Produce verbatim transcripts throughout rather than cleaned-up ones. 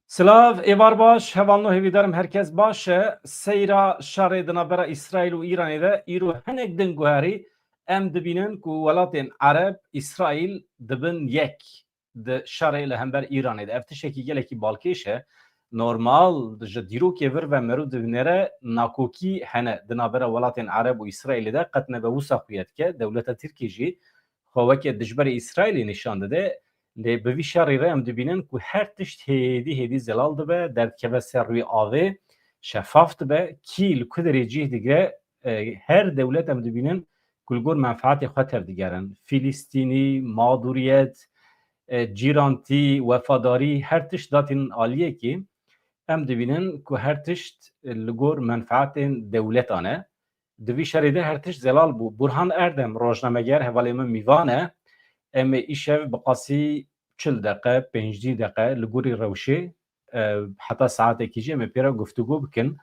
Silav, êvar baş, hevalno hêvîdarim herkes baş e. Seyra şerê di navbera Îsraîl û Îranê de îro hinek din guherî, em dibînin ku welatên Ereb, Îsraîl dibin yek di şerê li hember Îranê de. Ev tiştekî gelekî balkêş e. Normal, ji dîrokê vir ve meriv dibînere nakokî hene di navbera welatên Ereb û Îsraîlê de, qet nebe wisa xuya dike. Dewleta Tirkî jî xwe weke dijberê Îsraîlê nîşan dide. Lê bi vî şerî re em dibînin ku her tişt hêdî hêdî zelal dibe, derdikeve ser rûyê avê, şefaf dibe. Kî li ku derê cih digire, e, her dewlet em dibînin ku li gor menfaatê xwe tevdigerin. Filîstînî, madûriyet, e, cîrantî, wefadarî, her tişt datînin aliyekî. Em dibînin ku her tişt, e, li gor menfaatên dewletan e. Di vî şerê de her tişt zelal bû. Burhan Erdem, rojnameger, hevalê min mîvan e. Em ê îşev bi qasî çil deqe, pêncî deqe li gorî rewşê, e, heta saetekî jî em ê pê re guftûgo bikin.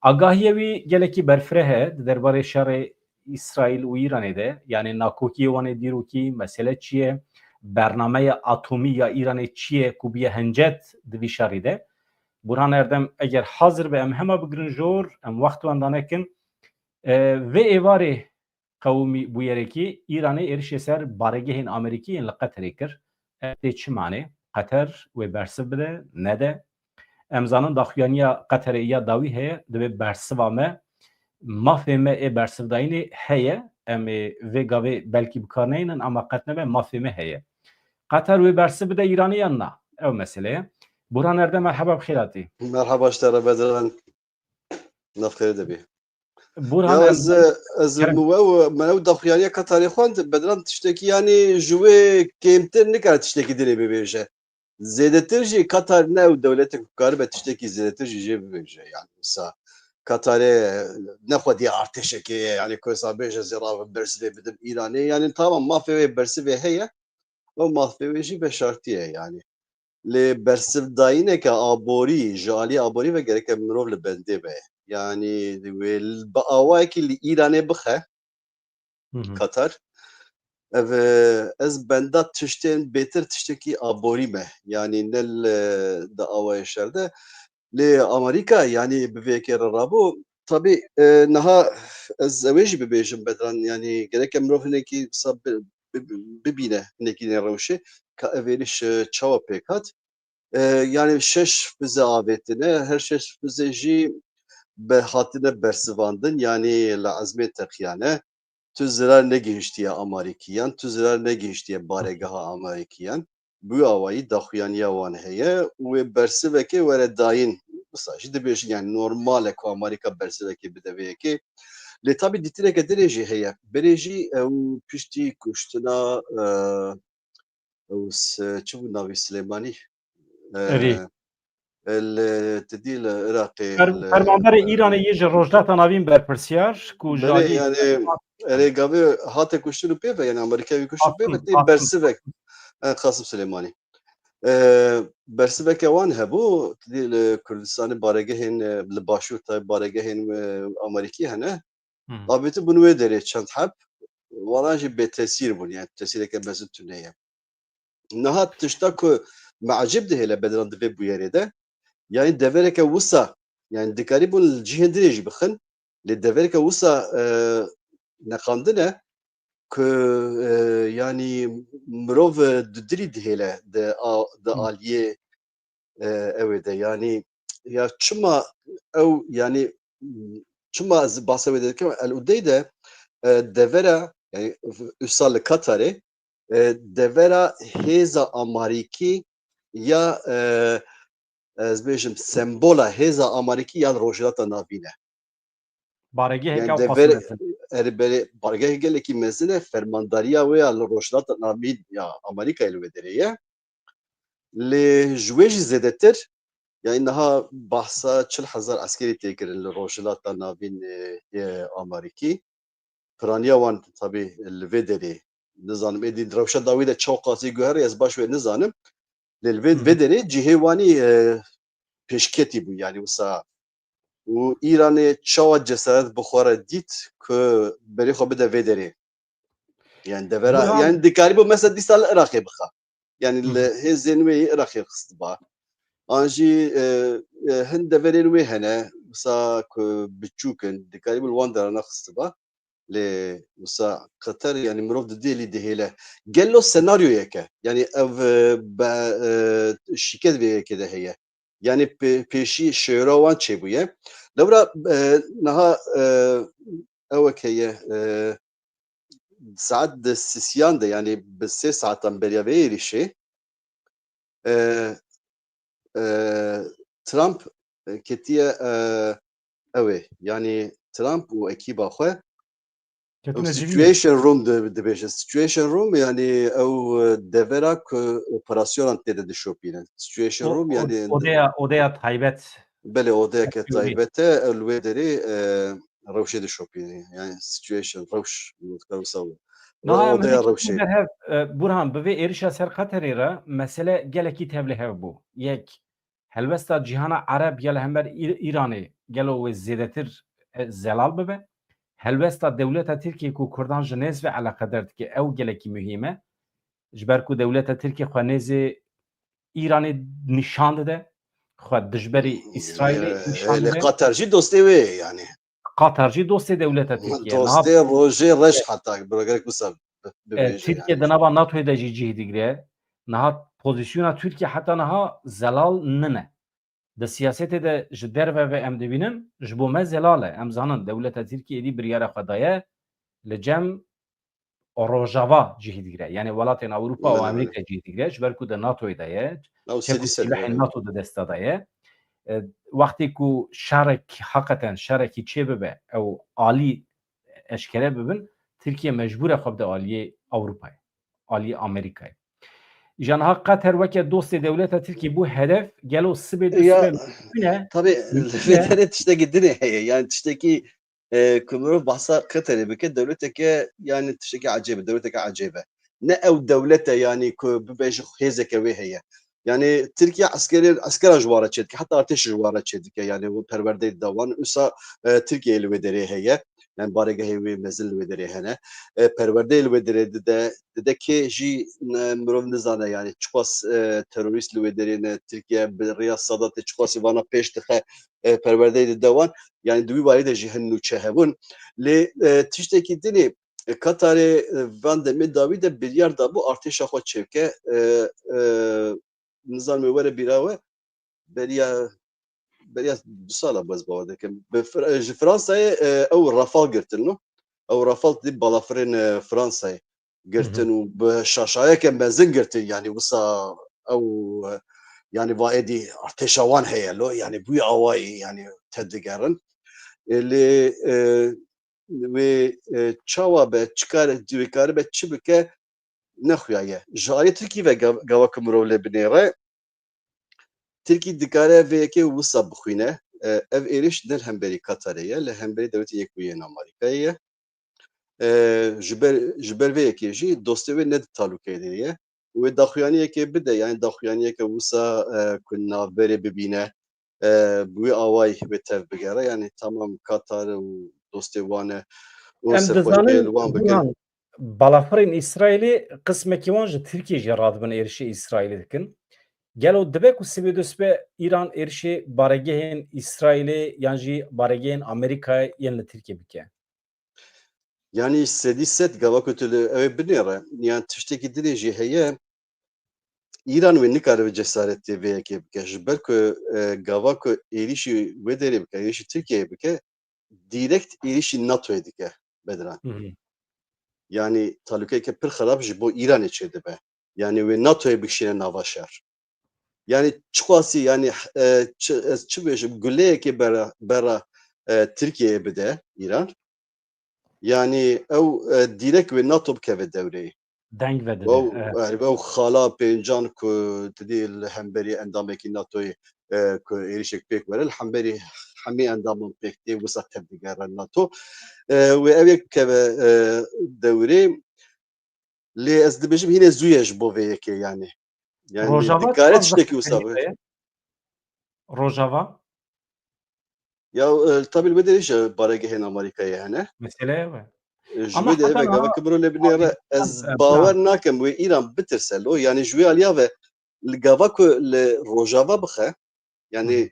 Agahiyê wî gelekî berfireh e di derbarê şerê Îsraîl û Îranê de. Yanî nakokiyê wan ê dîrokî, mesele çi ye? Bernameya atomî ya Îranê çi ye ku bûye hincet di vî şerî de? Burhan Erdem, eger hazir be, em hema bigirin jor, em wext wan danekin. E, vê êvarê qewimî bûyerekî Îranê êrişê ser baregehên Amerîkî yên li Qeterê kir. Ev tê çi manê? Qeter wê bersiv bide, nede? Em zanin daxuyaniya Qeterê ya dawî heye, divê bersiva me, mafê me ê bersivdayînê heye. Em ê vê gavê belkî bi kar neynin, ama qet nebe mafê me heye. Qeter wê bersiv bide Îranê yan na? Ew mesele ye. Burhan Erdem, merheba, bi xêr hatî. Merheba ji te re Bedran. Nav xêrê de bî. Burhan Ya ez, Erdem, ez kerem. Min ew, min ew daxuyaniya Katarê xwend, Bedran tiştekî, yanî ji wê kêmtir nikare tiştekî dinê bibêje. Zêdetir jî Katar ne ew dewletek ku karibe tiştekî zêdetir jî jê bibêje. Yanî wisa Katarê ne xwedî artêşekê ye, yanî ku wisa bêje zê ra bersivê bidim Îranê. Yanî tamam, mafê wê bersivê heye, ew mafê wê jî veşartî ye yanî. Lê bersivdayîneke aborî, ji alî aborî ve gereke mirov li bendê be. Yanî wê bi awayekî li Îranê bixe, Hı hı. Katar. Ev, e, ez benda tiştên bêtir tiştekî aborî me. Yanî ne li, di awayê şer de. Lê Amerîka, yanî bi vê yekê re rabû. Tabî, e, niha ez ew ê jî bibêjim, Bedran, yanî gereke mirov hinekî wisa bi, bi, bibîne hinekî nêrewşê, ka ev êrîş, e, çawa pêk hat. E, yanî şeş fize avêtine, her şeş fize jî be hatine bersivandin, yanî li ezmê teqiyane. Tu zirar negihiştiye Amerîkiyan, tu zirar negihiştiye baregeha Amerîkiyan. Bi wî awayî daxuyaniya wan heye û wê bersivekê were dayîn. Wisa jî dibêjin, yanî normal e ku Amerîka bersivekê bide vê yekê. Lê tabî dîtineke dinê jî heye. Berê jî ew piştî kuştina, e, ew s-, çi bû navî Silêmanî? E, Erê. Li, tu dî li Iraqê, Fer-, li fermanberê Îranê yê ji Rojhilata Navîn berpirsiyar, ku ji Belê, alî yanî, erê gavê hate kuştin û pê ve, yanî Amerîka wî kuşt û pê ve, Qasim, tê Qasim. bersivek, e, Qasim Silêmanî. E, bersiveke wan hebû, tu dî li Kurdistanê baregehên, e, li Başûr taybî baregehên, e, Amerîkî hene. Hı. Avêtibûn wê derê çend heb, wana jî bêtesîr bûn, yanî tesîreke mezin tune ye. Niha tişta ku me ecêb dihêle Bedran di vê bûyerê de, yanî devereke wisa, yanî dikarîbûn li cihên dinê jî bixin, lê devereke wisa, e, neqandin e ku, e, yanî mirov, e, di dilî dihêle di a-, di Hı. aliyê, e, ew ê de. Yanî ya çima ew, yanî çima ez bahsa wê de dikim, El Udeyde, e, devera, yanî Üsal li Katarê, e, devera hêza Amarîkî ya, e, ez bêjim sembola hêza Amarîkî ya li Rojhilata Navîn e. Baregeheke Yani ew qasî dever, mezin. Erê, berê, baregehê gelekî mezin e, fermandariya wê ya li Rojhilata Navîn ya Amerîkayê li wê derê ye. Lê ji wê jî zêdetir, yani niha bahsa çil hezar eskerî tê kirin li Rojhilata Navîn, e, yê Amerîkî. Piraniya wan tabî li vê derê, nizanim êdî rewşa dawî de çawa qasî guherî, ez baş wê nizanim. Lê li vê, Hmm. vê derê cihê wanî, e, pêşketî bû, yani wisa. Û Îranê çawa cesaret bi xwe re dît ku berê xwe bide vê derê? Yani devera, Buran- yani dikarîbû mesela dîsa li Iraqê bixa. Yani li Hmm. hêzên wê yê Iraqê xistiba. An jî, e, e, hin deverên wê hene, wisa ku biçûk in, dikarîbû li wan derana xistiba. Lê wisa Qeter, yanî mirov didê lî dihêle. Gelo senaryoyek e. Yanî ev, e, be, e, şîket vê yekê de heye. Yanî pê-, pêşî şêwra wan çêbûye. Lewra, e, niha, e, ewek heye, e, saet di sisiyan de, yanî bi sê saetan beriya vê êrîşê, e, e, Trump, e, ketiye, e, ew ê, yanî Trump û ekîba xwe Ketine civînê. Situation room di-, dibêjin. Situation room, yanî ew, e, devera ku operasyonan tê de dişopînin. Situation O-, room, o-, yanî odeya, odeya taybet. Belê, odeyeke Tabii. taybet e, ew li wê derê, e, rewşê dişopîne. Yani situation, rewş, dikare wisa bû. Niha em Odeya hinekî rewşê. berhev, e, Burhan, bi vê êrişa ser Qeterê re mesele gelekî tevlihev bû. Yek, helwesta cîhana Ereb ya li hember Î-, Îranê gelo wê zêdetir, e, zelal bibe? Helwesta dewleta Tirkiyê ku Kurdan ji nêz ve eleqeder dike, ew gelekî muhîm e. Ji ber ku dewleta Tirkiyê xwe nêzê Îranê nîşan dide, xwe dijberî Îsraîlê Ee, nîşan hele dide. Qatar jî dostê wê ye yani. Qatar jî dostê dewleta Tirkiyê. Niha Dostê rojê reş E, heta biragerek wisa bi-, e, bibêje Tirkiye yani. di nava NATOyê de jî cih digire. Niha pozîsyona Tirkiye heta niha zelal nine. Di siyasetê de ji derve ve em dibînin, ji bo me zelal e. Em zanin dewleta Tirkiyê êdî biryara xwe daye, li cem Rojava cih digire. Yani welatên Ewropa û Belê, belê. Amerîka cih digire. Ji ber ku di NATOyê de ye, Ew çek û sedî sed silahên belê. NATO di desta de ye. E, wextê ku şerek, heqeten şerekî çêbibe, ew alî eşkere bibin, Tirkiye mecbûr e xwe bide aliyê Ewropayê, aliyê Amerîkayê. Îja niha Qeter weke dostê dewleta Tirkiyê bû hedef, gelo sibê Ya, dusibe mümkün e? Tabii, Mümkün e? Vê derê tiştekî dinê heye. Yani tiştekî, e, ku mirov bahsa Qeterê bike, dewleteke, yani tiştekî ecêb e, dewleteke ecêb e. Ne ew dewlet e, yani ku bibêje hêzeke wê heye. Yani Tirkiye eskerê, eskera ji wan re çêdike, heta artêşê ji wan re çêdike, yani wê perwerdeyê dide wan. Usa, e, Tirkiye li wê derê heye. Yani baregehê wê mezin li wê derê hene. E, perwerdeyê li wê derê dide, dide kê jî ne, mirov nizane, yani çiqas, e, terorîst li wê derê ne, Tirkiye bi rêya Sadatê çiqasî vana pêş dixe, e, perwerdeyê dide wan. Yani di wî warî de jî hin nûçe hebûn. Lê, e, tiştekî dinê, e, Katarê, e, van demê dawî de biryar dabû artêşa xwe çêbike, e, e, nizanim were bîra we, beriya, beriya du sala bû ez bawer dikim. Bi Fr-, ji Fransayê, e, ew Rafal girtin, no? Ew Rafal di balafirên, e, Fransayê girtin Hı hı. û bi şaşayeke mezin girtin, yani wisa ew, e, yani va êdî artêşa wan heye lo, yani bûyî awayî, yani tedigerin. E, lê, e, wê, e, çawa be, çi kare, wê karibe çi bike, nexuyaye. Ji aliyê Tirkî ve gav-, gava ku mirov lê binêre, Tirkî dikare vê yekê wisa bixwîne. E, ev êrîş ne li hemberî Katarê ye, li hemberî Dewletên Yekbûyî yên Amerîkayê ye. E, ji ber, ji ber vê yekê jî dostê wê ne di talûkeyê de ye. Wê daxuyaniyekê bide, yani daxuyaniyeke wisa, e, ku navberê bibîne, e, bi wî awayî wê tev bigere. Yani tamam Katar û dostê wan e û Em serxweşiyê dizanin, li wan bikin. Burhan, balafirên Îsraîlê qismekî wan ji Tirkiyê jî radibin êrişê Îsraîlê dikin. Gelo dibe ku sibê dusibe Îran êrişê baregehên Îsraîlê yan jî baregehên Amerîkayê yên li Tirkiyê bike? Yani sedî sed gava ku tu li ew ê binêre, yan tiştekî dinê jî heye, Îran wê nikaribe cesaretê vê yekê bike. Ji ber ku, e, gava ku êrîşî wê derê bike, êrîşî Tirkiyeyê bike, direkt êrîşî NATOyê dike bedran. Hı hı. Yani talûkeyeke pir xerab ji bo Îranê çêdibe. Yani wê NATOyê bikişîne nava şer. Yani çiqasî, yani, e, çi, ez çi bêjim, guleyekê bera, bera, e, Tirkiyeyê bide Îran. Yani ew, e, direkt wê NATO bikeve dewreyê. Deng vedide, Ew, evet. Yani ew xala pêncan ku tu dî li hemberî endamekî NATOyê, e, ku êrişek pêk were, li hemberî hemî endaman pêk tê, wisa tev digere NATO. E, wê ev yek bikeve, e, dewrê. Lê ez dibêjim hîne zû ye ji bo vê yekê yani. Yani Rojava dikare çiqas tiştekî wisa zehmetê be. Rojava? Ya, e, tabii li wê derê jî baregehên Amerîkayê hene. Mesele ew e. E, ji Ama wê derê heta ve gava niha ku mirov lê binêre, ez, e, bawer nakim wê Îran bitirse lo. Yani ji wê aliya ve Li gava ku li Rojava bixe, yanî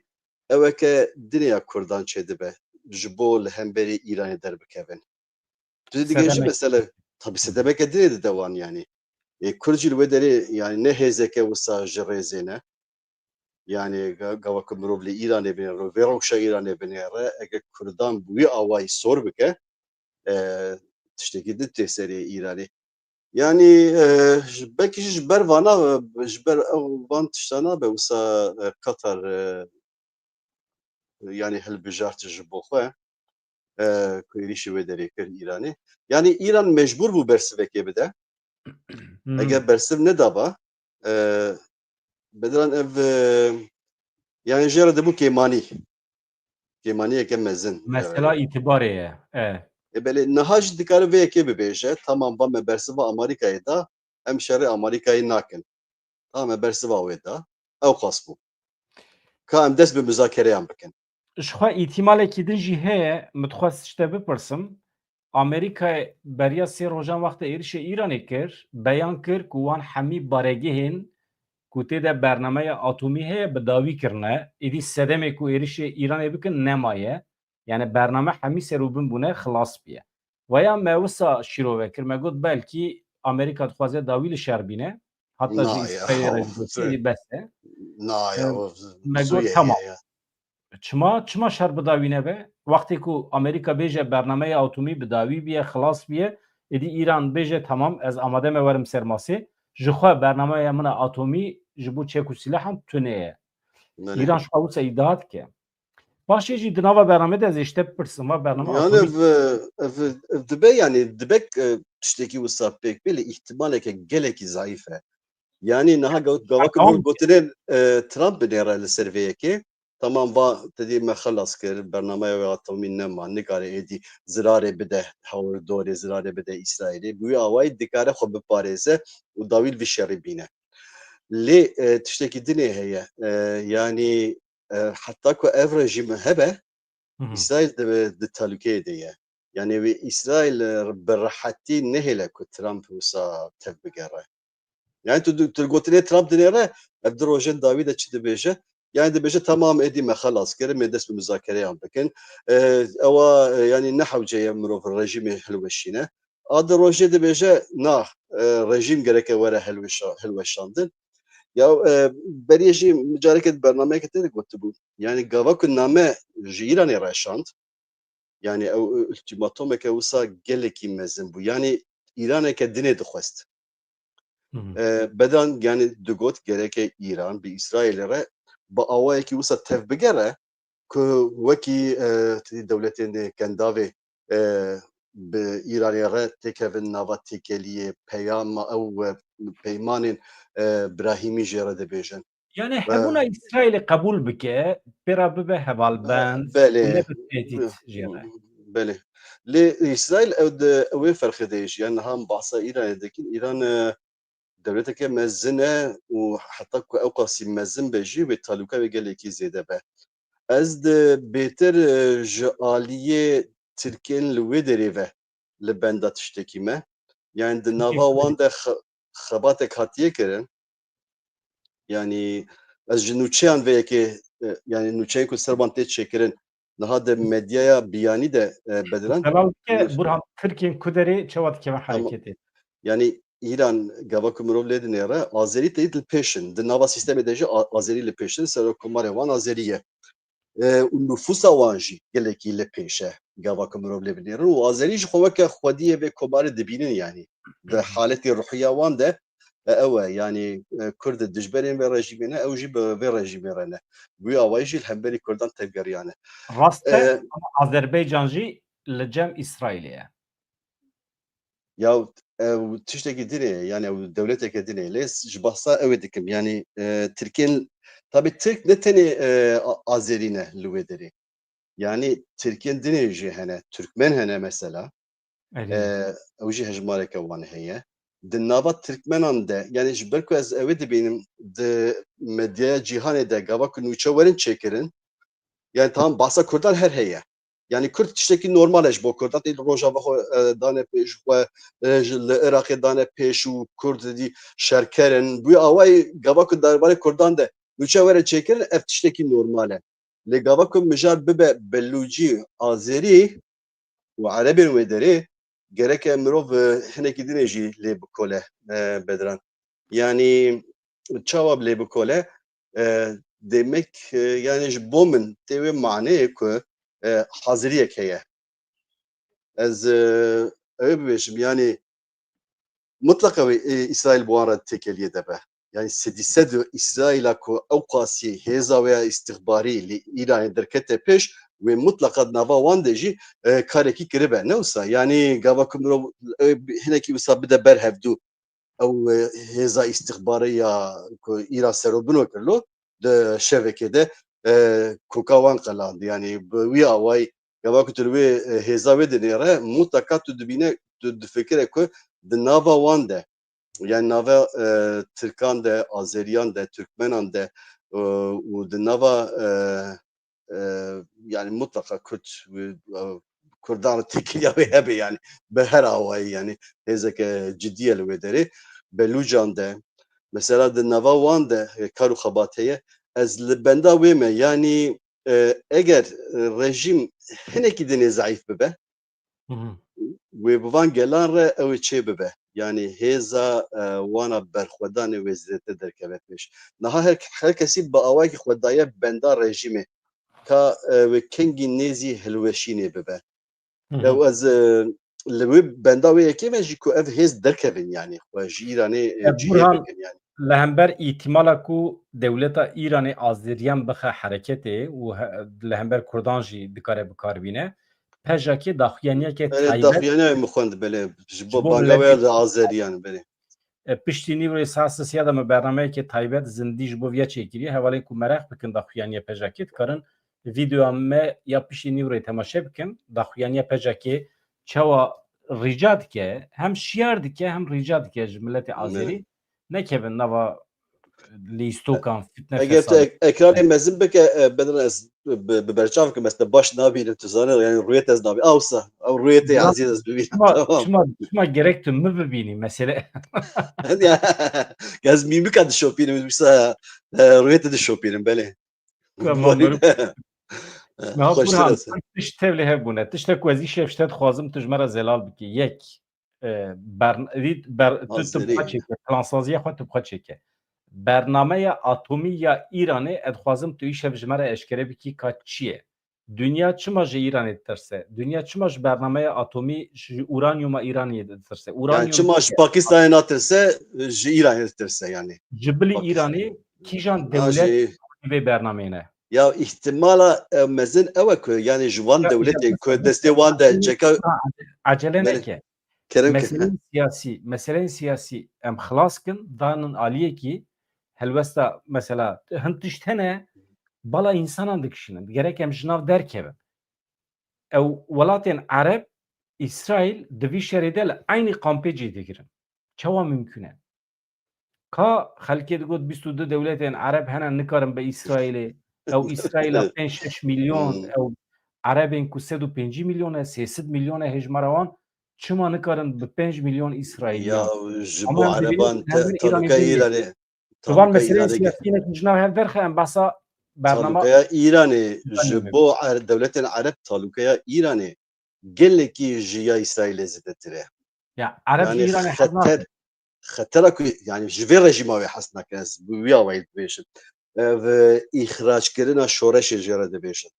ew eke dinê ya Kurdan çêdibe, ji bo li hemberî Îranê derbikevin. Tu dê digihîjî mesele, tabî sedemeke dinê dide wan yanî. Ê, Kurd jî li wê derê, yanî ne hêzeke wisa ji rêzê ne. Yanî ga-, gava ku mirov li Îranê binêre, vê rewşa Îranê binêre, eger Kurdan bi wî awayî sor bike, e, tiştekî din tê serê Îranê. Yanî, e, ji, belkî jî ji ber vana, e, ji ber ew van tiştana be wisa, e, Qatar, e, yanî hilbijart ji bo xwe, e, ku êrîşî wê derê kir Îranê. Yanî Îran mecbûr bû bersivekê bide. Hmm. Eger bersiv nedaba, e, bediran ev, e, yanî jê re dibû kêmanî. Kêmaniyeke mezin. Mesela îtibarê ye. E. E, belê, niha jî dikare vê yekê bibêje, tamam, va me bersiva Amerîkayê da, em şerê Amerîkayê nakin. Tamam, me bersiva wê da. Ew qas bû. Ka em dest bi muzakereyan bikin. Ji xwe îhtimalekî din jî heye, min dixwest ji te bipirsim. Amerîkayê beriya sê rojan wextê êrişê Îranê kir, beyan kir ku wan hemî baregihên ku tê de bernameya atomî heye, bi dawî kirine. Êdî sedemê ku êrişê Îranê bikin nemaye. Yani bername hemî ser û bin bûne, xilas bûye. Veya me wisa şîrove kir, me got belkî Amerîka dixwaze dawî li şer bîne. Hatta ji Na ya, Îsraîlê re jî gotiye, bes e. Na ya, Em, o me zû got, ye, tamam. Ye, ye. Çima, çima şer bi dawî nebe? Wextê ku Amerîka bêje bernameya atomî bi dawî bûye, xilas bûye, êdî Îran bêje, tamam, ez amade me werim ser masê. Ji xwe bernameya min a atomî ji bo çek û sîlehan tune ye. Belê. Îran ji xwe wisa îdia dike. Paşê jî di nava bernamê de ez ê ji te bipirsim, va bername Yani atomî ev, ev, ev dibe, yani dibe, e, tiştekî wisa pêk bê, lê îhtimaleke gelekî zayîf e. Yani niha gaw-, gava ku Tamam. Gotine, e, Trump binêre li ser vê yekê, tamam, va te dî me xelas kir, bernameya wê atomî nema, nikare êdî zirarê bide hewirdorê, zirarê bide Îsraîlê. Bi wî awayî dikare xwe biparêze û dawî li vî şerî bîne. Lê, e, tiştekî dinê heye. E, yani, e, heta ku ev rejîm hebe, Hı hı. Îsraîl di, di tehlûkeyê de ye. Yani wê Îsraîl, e, bi rehetî nehêle ku Trump wisa tev bigere. Yani tu, tu gotinê Trump dinêre, ev di rojên dawî de çi dibêje? Yani dibêje, tamam, êdî me xelas kir, em ê dest bi muzakereyan bikin. E, ewa, e, yani ne hewce ye mirov rejîmê hilweşîne. A di rojê dibêje, na, e, rejîm gereke were hilweşa-, hilweşandin. Ya, e, beriyê jî careke di bernameyeke te de gotibû. Yani gava ku name ji Îranê re şand, yani ew, ew ultîmatomeke wisa gelekî mezin bû. Yani Îraneke dinê dixwest. Hı hı. E, bedan, yani digot gereke Îran bi Îsraîlê re bi awayekî wisa tev bigere ku wekî, e, tedî dewletên Kendavê, e, bi Îranê re têkevin nava têkeliyê, peyama ew, e, peymanên, e, Brahîmî jê re dibêjin. Yani E, hebûna Îsraîlê qebûl bike, pê re bibe hevalbend, belê. Û nebe tehdît jê re. Belê. Lê Îsraîl ew di, ew ê ferqê de ye jî. Yani niha em behsa Îranê dikin. Îran, e, dewleteke mezin e û heta ku ew qasî mezin be jî, wê talûka wê gelekî zêde be. Ez di bêtir, e, ji aliyê Tirkên li wê derê ve li benda tiştekî me. Yani di Tirkê nava wan de xe-, xebatek hatiye kirin. Yani ez ji nûçeyan vê yekê, e, yani nûçeyên ku ser wan tê çêkirin, niha di medyaya biyanî de, e, bediran. Zelal dike, Burhan, Tirkên ku derê çawa dikevin Tamam. hereketê? Yani Îran gava ku mirov lê dinêre, Azerî teyî li pêş in. Di nava sîstemê de jî A-, Azerî li pêş in, serokkomarê wan Azerî ye. E, û nifûsa wan jî gelekî li pêş e, gava ku mirov lê binêrin. Û Azerî ji xwe weke xwediyê vê komarê dibînin, yani. Di haletê ruhiya wan de, e, ew e, yani, e, Kurd dijberên vê rejîmê ne, ew jî bi vê rejîmê re ne. Bi wî awayî jî li hemberî Kurdan tevgeriyane. Rast e, E, ama Azerbaycan jî li cem Îsraîlê ye. Ya ew tiştekî din e, yani ew dewleteke din e. Lê ji behsa ew ê dikim. Yani, e, Tirkên, tabi Tirk ne tenê, e, A-, Azerî ne li wê derê. Yani Tirkên dinê jî hene, Türkmen hene mesela. Erê. E, ew jî hejmareke wan heye. Di nava Tirkmenan de, yani ji ber ku ez ew ê dibînim, di medyaya cîhanê de gava ku nûçe werin çêkirin, yani tamam behsa Kurdan her heye. Yani Kurd tiştekî normal e ji bo Kurdan. Tê Rojava xwe e, dane pêş xwe, e, ji, li Iraqê dane pêş û Kurd dî şerker in. Bi wî awayî gava ku derbarê Kurdan de nûçe were çêkirin, ev tiştekî normal e. Lê gava ku mijar bibe Belûcî, Azerî û Erebên wê derê, gereke mirov e, hinekî dinê jî lê bikole e, Bedran. Yani çawa lê bikole? E, demek e, yani ji bo min tê wê maneyê ku e, haziriyek heye. Ez e, ew bibêjim, yani mutlaka wê e, Îsraîl bi wan re têkiliyê de be. Yani sedî sed Îsraîla ku ew qasî hêza wê ya îstixbarî li Îranê derkete pêş, wê mutlaka di nava wan de jî e, karekî kiribe. Ne wisa? Yani gava ku mirov e, hinekî wisa bide ber hevdû. Ew e, hêza îstixbarê ya ku Îran serobino kirlo di şevekê de e, koka wan qelandî. Yani bi wî awayî gava ku tu li wê e, hêza wê dinêre, mutlaka tu dibîne, tu difikire ku di nava wan de, yani nava e, Tirkan de, Azeriyan de, Tirkmenan de e, û di nava e, e, yani mutlaka Kurd, e, Kurdan re têkiliya wê hebe yani bi her awayî yani hêzeke cidî ye li wê derê. Belûcan de, mesela di nava wan de e, kar û xebat heye. Ez li benda wê me yani e, eger e, rejîm hinekî dinê zeîf bibe, Hı hı. wê bi van gelan re ew ê çê bibe. Yani hêza e, wana berxwedanê wê zêde derkeve pêş. Niha her, her kesî bi awayekî xwe daye benda rejîmê. Ka e, wê kengî nêzî hilweşînê bibe. Hı hı. Ew ez e, li wê benda wê yekê ve jî ku ev hêz derkevin yani xwe ji Îranê e, E, cihê Burhan, bikin yani. Li hember îhtimala ku dewleta Îranê Azeriyan bixe hereketê û he, li hember Kurdan jî dikare bi kar bîne, P J K daxuyaniyeke Belê, taybet daxuyaniya min xwend, belê. Ji ji bo bo banga wê miletê de Azeriyan, belê. E, piştî nîvroyê saet sisiya de me bernameyeke taybet zindî ji bo viya çêkiriye. Hevalên ku mereq bikin daxuyaniya P J K dikarin vîdeoya me ya piştî nîvroyê temaşe bikin. Daxuyaniya P J K çawa rica dike, hem şiyar dike, hem rica dike ji miletê Belê. Azerî nekevin nava lîstokan, fitne Eger tu fesad. ek-, ekranê mezin bike, e, Bedran, ez bi, bi berçav kim, ez te baş nabînim, tu zanî, yani rûyê te ez nabînim. Awsa, ew rûyê te Ya, ezîz ez bibînim. Çima, Tamam. çima, çima gerek tu min bibînî, mesele. Ya, ez mîmika dişopînim, wisa, e, rûyê te dişopînim, belê. Tamam, Niha Burhan, ez. Tişt tevlê hev bûne. Tiştek ku ez îşev ji te dixwazim, tu ji me re zelal bikî. Yek, e, bern-, vî ber-, tu, tu Hazirî. Bi xwe çêke, plansaziya xwe tu bi xwe çêke. Bernameya atomî ya Îranê, ez dixwazim tu îşev ji me re eşkere bikî ka çi ye? Dinya çima ji Îranê ditirse? Dinya çima ji bernameya atomî, ji uranyuma Îranê ditirse? Yani Uranyum çima ji Pakistanê natirse, ji Îranê ditirse yani. Ji bilî Pakistan. Îranê kîjan Ha, dewlet jî. Vê bernameyê ne? Ya îhtimala, e, mezin ew e ku yani ji wan Ya, dewletê ya, ku destê wan de ya, ceka ha, acele Belê. Neke. Kerem ke. Meseleyên siyasî, meseleyên siyasî em xilas kin, danin aliyekî, helwesta mesela hin tişt hene, bala însanan dikişînin. Gerek em ji nav derkevin. Ew welatên Ereb, Îsraîl di vî şerê de li eynî kampê cih digirin. Çawa mimkun e? Ka xelkê digot bîst û du dewletên Ereb hene nikarin bi Îsraîlê, ew Îsraîla pênc şeş milyon, Hmm. ew Erebên ku sed û pêncî milyon e, sê sed milyon e hejmara wan, çima nikarin bi pênc milyon Îsraîliyan? Ya ji Ama bo em dibînin Ereban te-, her bir Îranê taluka değil. Îranê, Di van taluka meseleyên Îranê ge-, siyasî yine ku ji nav hev derxe em behsa bernama Talukeya Îranê ji Îranê bo Er-, dewletên Ereb talukeya Îranê gelekî ji ya Îsraîlê zêdetir e. Ya Ereb ji Yani Îranê hez xeter, nakin. Xetera ku yani ji vê rejîma wê hez nakin, ez bi wî awayî dibêjim. Ev îxrackirina şoreşê jê re dibêjin.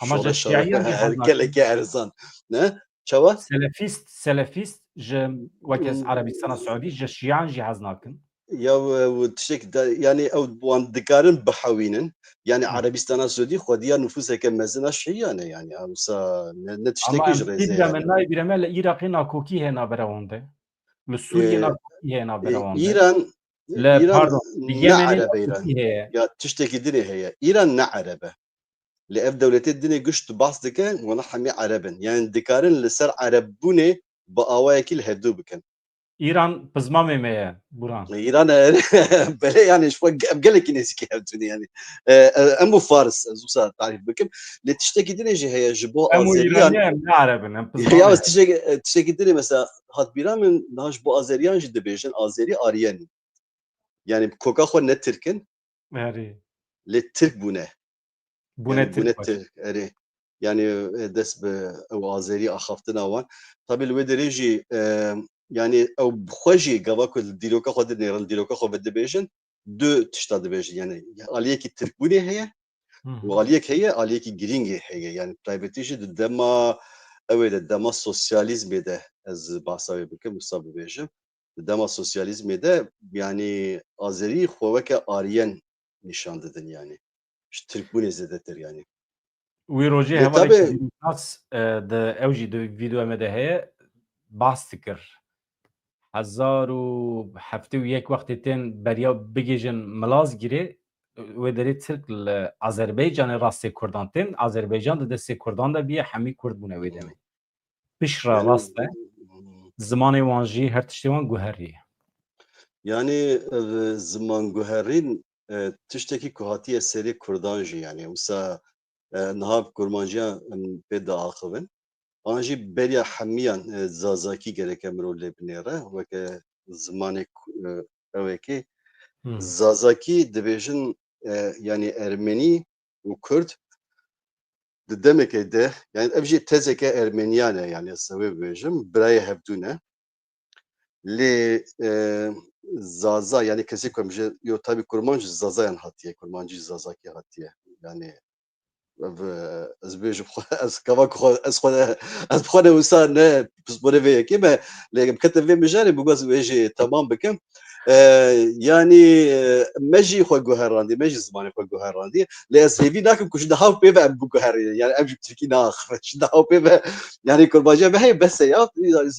Ama ji Şoreşa şiyan jî her hez nakin. Gelekî erzan. Ne? Çawa? Selefîst, selefîst ji weke Hmm. Erebistana Siûdî ji şiyan jî hez nakin. Ya, e, tiştek de, yani ew wan dikarin bihewînin. Yani Hmm. Erebistana Siûdî xwediya nufuseke mezin a şiyan e yani. Ewsa ne, ne tiştekî Ama ji em rêzê bîra me yani. Nayê bîra me li Iraqê nakokî heye navbera wan de. Li Sûriyê Ê, nakokî heye navbera ê, wan de. Îran, Li, Îran pardon, li ne Yemenê Ereb e Îran. Nakokî heye. Ya tiştekî dinê heye. Îran ne Ereb e. Lê ev dewletê dinê giş tu behs dike, wana hemî Ereb in. Yani dikarin li ser Erebbûnê bi awayekî li hevdû bikin. Îran pizmamê me ye, Burhan. Îran e, belê, yani ji xwe em gelekî nêzîkî hev tune yani. E, e, em û Faris, ez wisa tarîf bikim. Lê tiştekî din jî heye ji bo Azeriyan. Em û Îraniyan, em ne Ereb in, em pizmamê. Ya, tiştekî, tiştekî din mesela hat bîra min, niha ji bo Azeriyan jî dibêjin, Azerî Aryen. Yani koka xwe ne Tirk in. Erê. Lê Tirk bûne. Bûne yani, Tirk, bûne Tirk, erê. Yani e, dest bi ew Azerî axaftina wan. Tabi li wê derê jî e, yani ew bi xwe jî gava ku li dîroka xwe dinêrin, dîroka xwe vedibêjin, du tişta dibêjin. Yani aliyekî Tirkbûnê heye û aliyek heye, aliyekî girîngê heye. Yani taybetî jî di dema ew ê de, dema sosyalîzmê de ez bahsa wê bikim, wisa bibêjim. Di dema sosyalîzmê de yani Azerî xwe weke Aryen nîşan didin yani. Ji Tirkbûnê zêdetir yani. Wî rojê hevalekî nas e, di ew jî di vîdeoya me de heye, bas dikir. Hezar û heftê û yek wextê tên beriya bigihîjin Milazgîrê, wê derê Tirk li Azerbaycanê rastê Kurdan tên, Azerbaycan di destê Kurdan de bûye, hemî Kurd bûne wê demê. Piştre rast e. Zimanê wan jî, her tiştê wan guherî. Yani e, ziman guherîn e, tiştekî ku hatiye serê Kurdan jî yani. Wisa e, niha kurmanciya em pê diaxivin. An jî beriya hemiyan e, Zazakî gereke mirov lê binêre weke zimanê ku- e, ewekê. Zazakî dibêjin e, yani Ermenî û Kurd di demekê de, yani ev jî tezeke Ermeniyan e, yani ez wê bibêjim, birayê hevdû ne. Lê e, Zaza, yani kesê ku em ji yo tabî kurmanc ji Zazayan hatiye, kurmancî ji Zazakî hatiye. Yani ev, e, ez bêjim xwe, ez gava ku xwe, ez xwe, ez bi xwe ne wisa ne pisporê vê yekê me, lê em ketin vê mijarê, bû ez wê jî temam bikim. E, yani e, me jî xwe guherandî, me jî zimanê xwe guherandî. Lê ez hêvî nakim ku ji niha û pê ve em biguherînin. Yani em jî bi tirkî naaxivin. Ji niha û pê ve yani kurmanciya me heye, bes e ya. Yani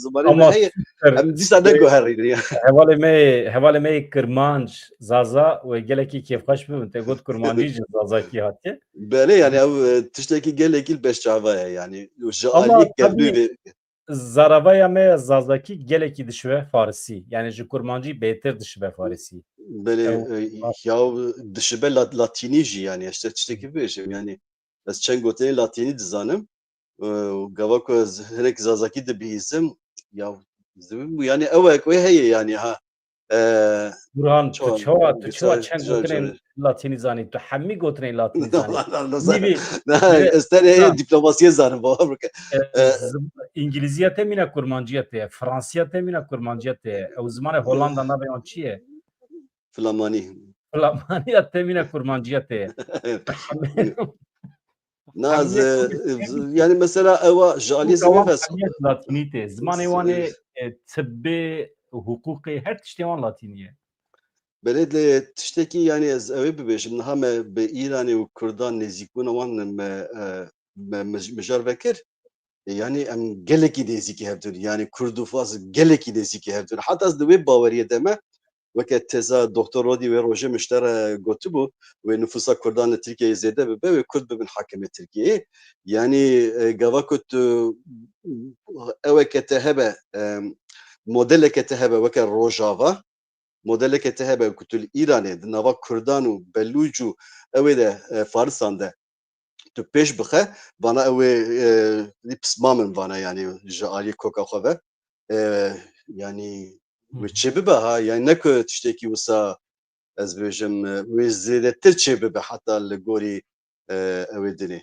zimanê me heye. Em dîsa neguherînin ya. Hevalê me, hevalê me yê kirmanc, Zaza, wê gelekî kêfxweş bibin. Te got kurmancî ji Zazakî hatiye. Belê, yani ew e, tiştekî gelekî li beşçava ye yani. Ji aliyê kevnû vê. Zaravaya me ya Zazakî gelekî dişibe Farisî. Yani ji kurmancî bêtir dişibe Farisî. Belê, e, ya dişibe lat, latînî jî yani. Işte tiştekî bibêjim yani. Ez çend gotinên latînî dizanim. E, gava ku ez hinek Zazakî dibihîzim, ya yani ew ek wê heye yani ha. E, Burhan, tu çawa, tu çawa çend gotinên latînî zanî? Tu hemî gotinên latînî zanî. Ez tenê diplomasiyê zanim, bawer bike. Îngilîziya te mîna kurmanciya te ye, fransiya te mîna kurmanciya te ye. Ew zimanê Hollanda navê wan çi ye? Flamanî. Flamaniya te mîna kurmanciya te ye. Na, yani mesela ewa ji aliyê zî bes. Latînî tê. Zimanê wan ê e, tibbê, huquqê, her tiştê wan latînî ye. Belê, lê tiştekî yani ez ewê bibêjim, niha me bi Îranê û Kurdan nêzîkbûna wan me, e, me, me, mijar vekir. E, yani em gelekî nêzîkî hev tune. Yani Kurd û Fars gelekî nêzîkî hev tune. Heta ez di wê baweriyê de me, weke teza Doktor Rodî wê rojê min ji te re gotibû, wê nifûsa Kurdan li Tirkiyeyê zêde bibe, wê Kurd bibin hakimê Tirkiyeyê. Yani e, gava ku tu eweke te hebe, e, modeleke te hebe weke Rojava, modeleke te hebe ku tu li Îranê di nava Kurdan û Belûc û ewê de e, Farisan de tu pêş bixe, vana ew ê e, dî pisma min vana, yani ji aliyê koka xwe ve e, yani wê çê bibe ha, yani ne ku tiştekî wisa ez bêjim e, wê zêdetir çê bibe heta li gorî e, ew ê dinê,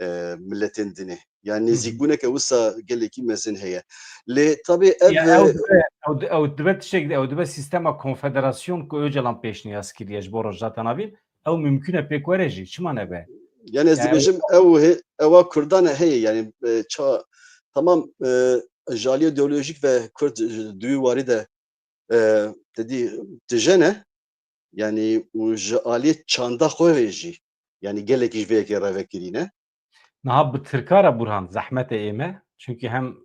e, miletên dinê. Yani nêzîkbûneke wisa gelekî mezin heye. Lê tabî ev... Ya, ew dibe, ew, di- ew dibe tiştek, ew dibe sîstema konfederasyon ku Ocalan pêşniyaz kiriye ji bo Rojhilata Navîn. Ew mimkûn e pêk were jî. Çima nebe? Yani ez Yani dibêjim ew hê- ewa Kurdan e heye. Yani e, ça, tamam e, ji aliyê ideolojîk ve Kurd ji duy warî de e, te dî tije ne. Yani û ji aliyê çanda xwe ve jî. Yani gelekî ji vê yekê re vekirî ne. Niha bi tirka re Burhan zehmet e ê me. Çunkî hem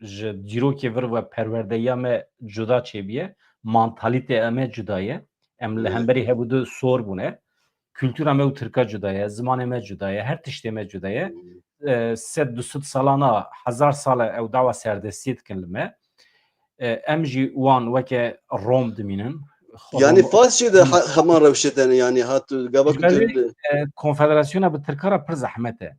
ji dîrokê vir ve perwerdeya me cuda çêbûye, mantalîteya me cuda ye. Em li hemberî hev û du sor bûne. Kultura me û tirka cuda ye, zimanê me cuda ye, her tiştê me cuda ye. E, sed, du sed salana, hezar sal e ew dawa serdestiyê dikin li me. e, em jî wan weke Rom dimînin. Yanî Fars jî de heman rewşê de ne, yanî hat gava ku e, konfederasyona bi Tirka re pir zehmet e.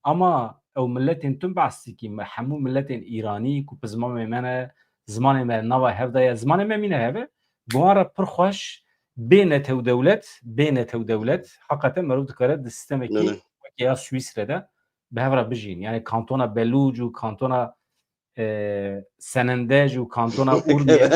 Ama ew miletên tu behs dikî, me hemû miletên Îranî ku bi zimanê me ne, zimanê me nava hev de ye, zimanê me mîne heve, bi wan re pir xweş bê netew dewlet, bê netew dewlet, heqeten merov dikare di sistemekî weke ya Swîsre de bi hev re bijîn. Yani kantona Belûc û kantona e, Senendej û kantona Urmiye.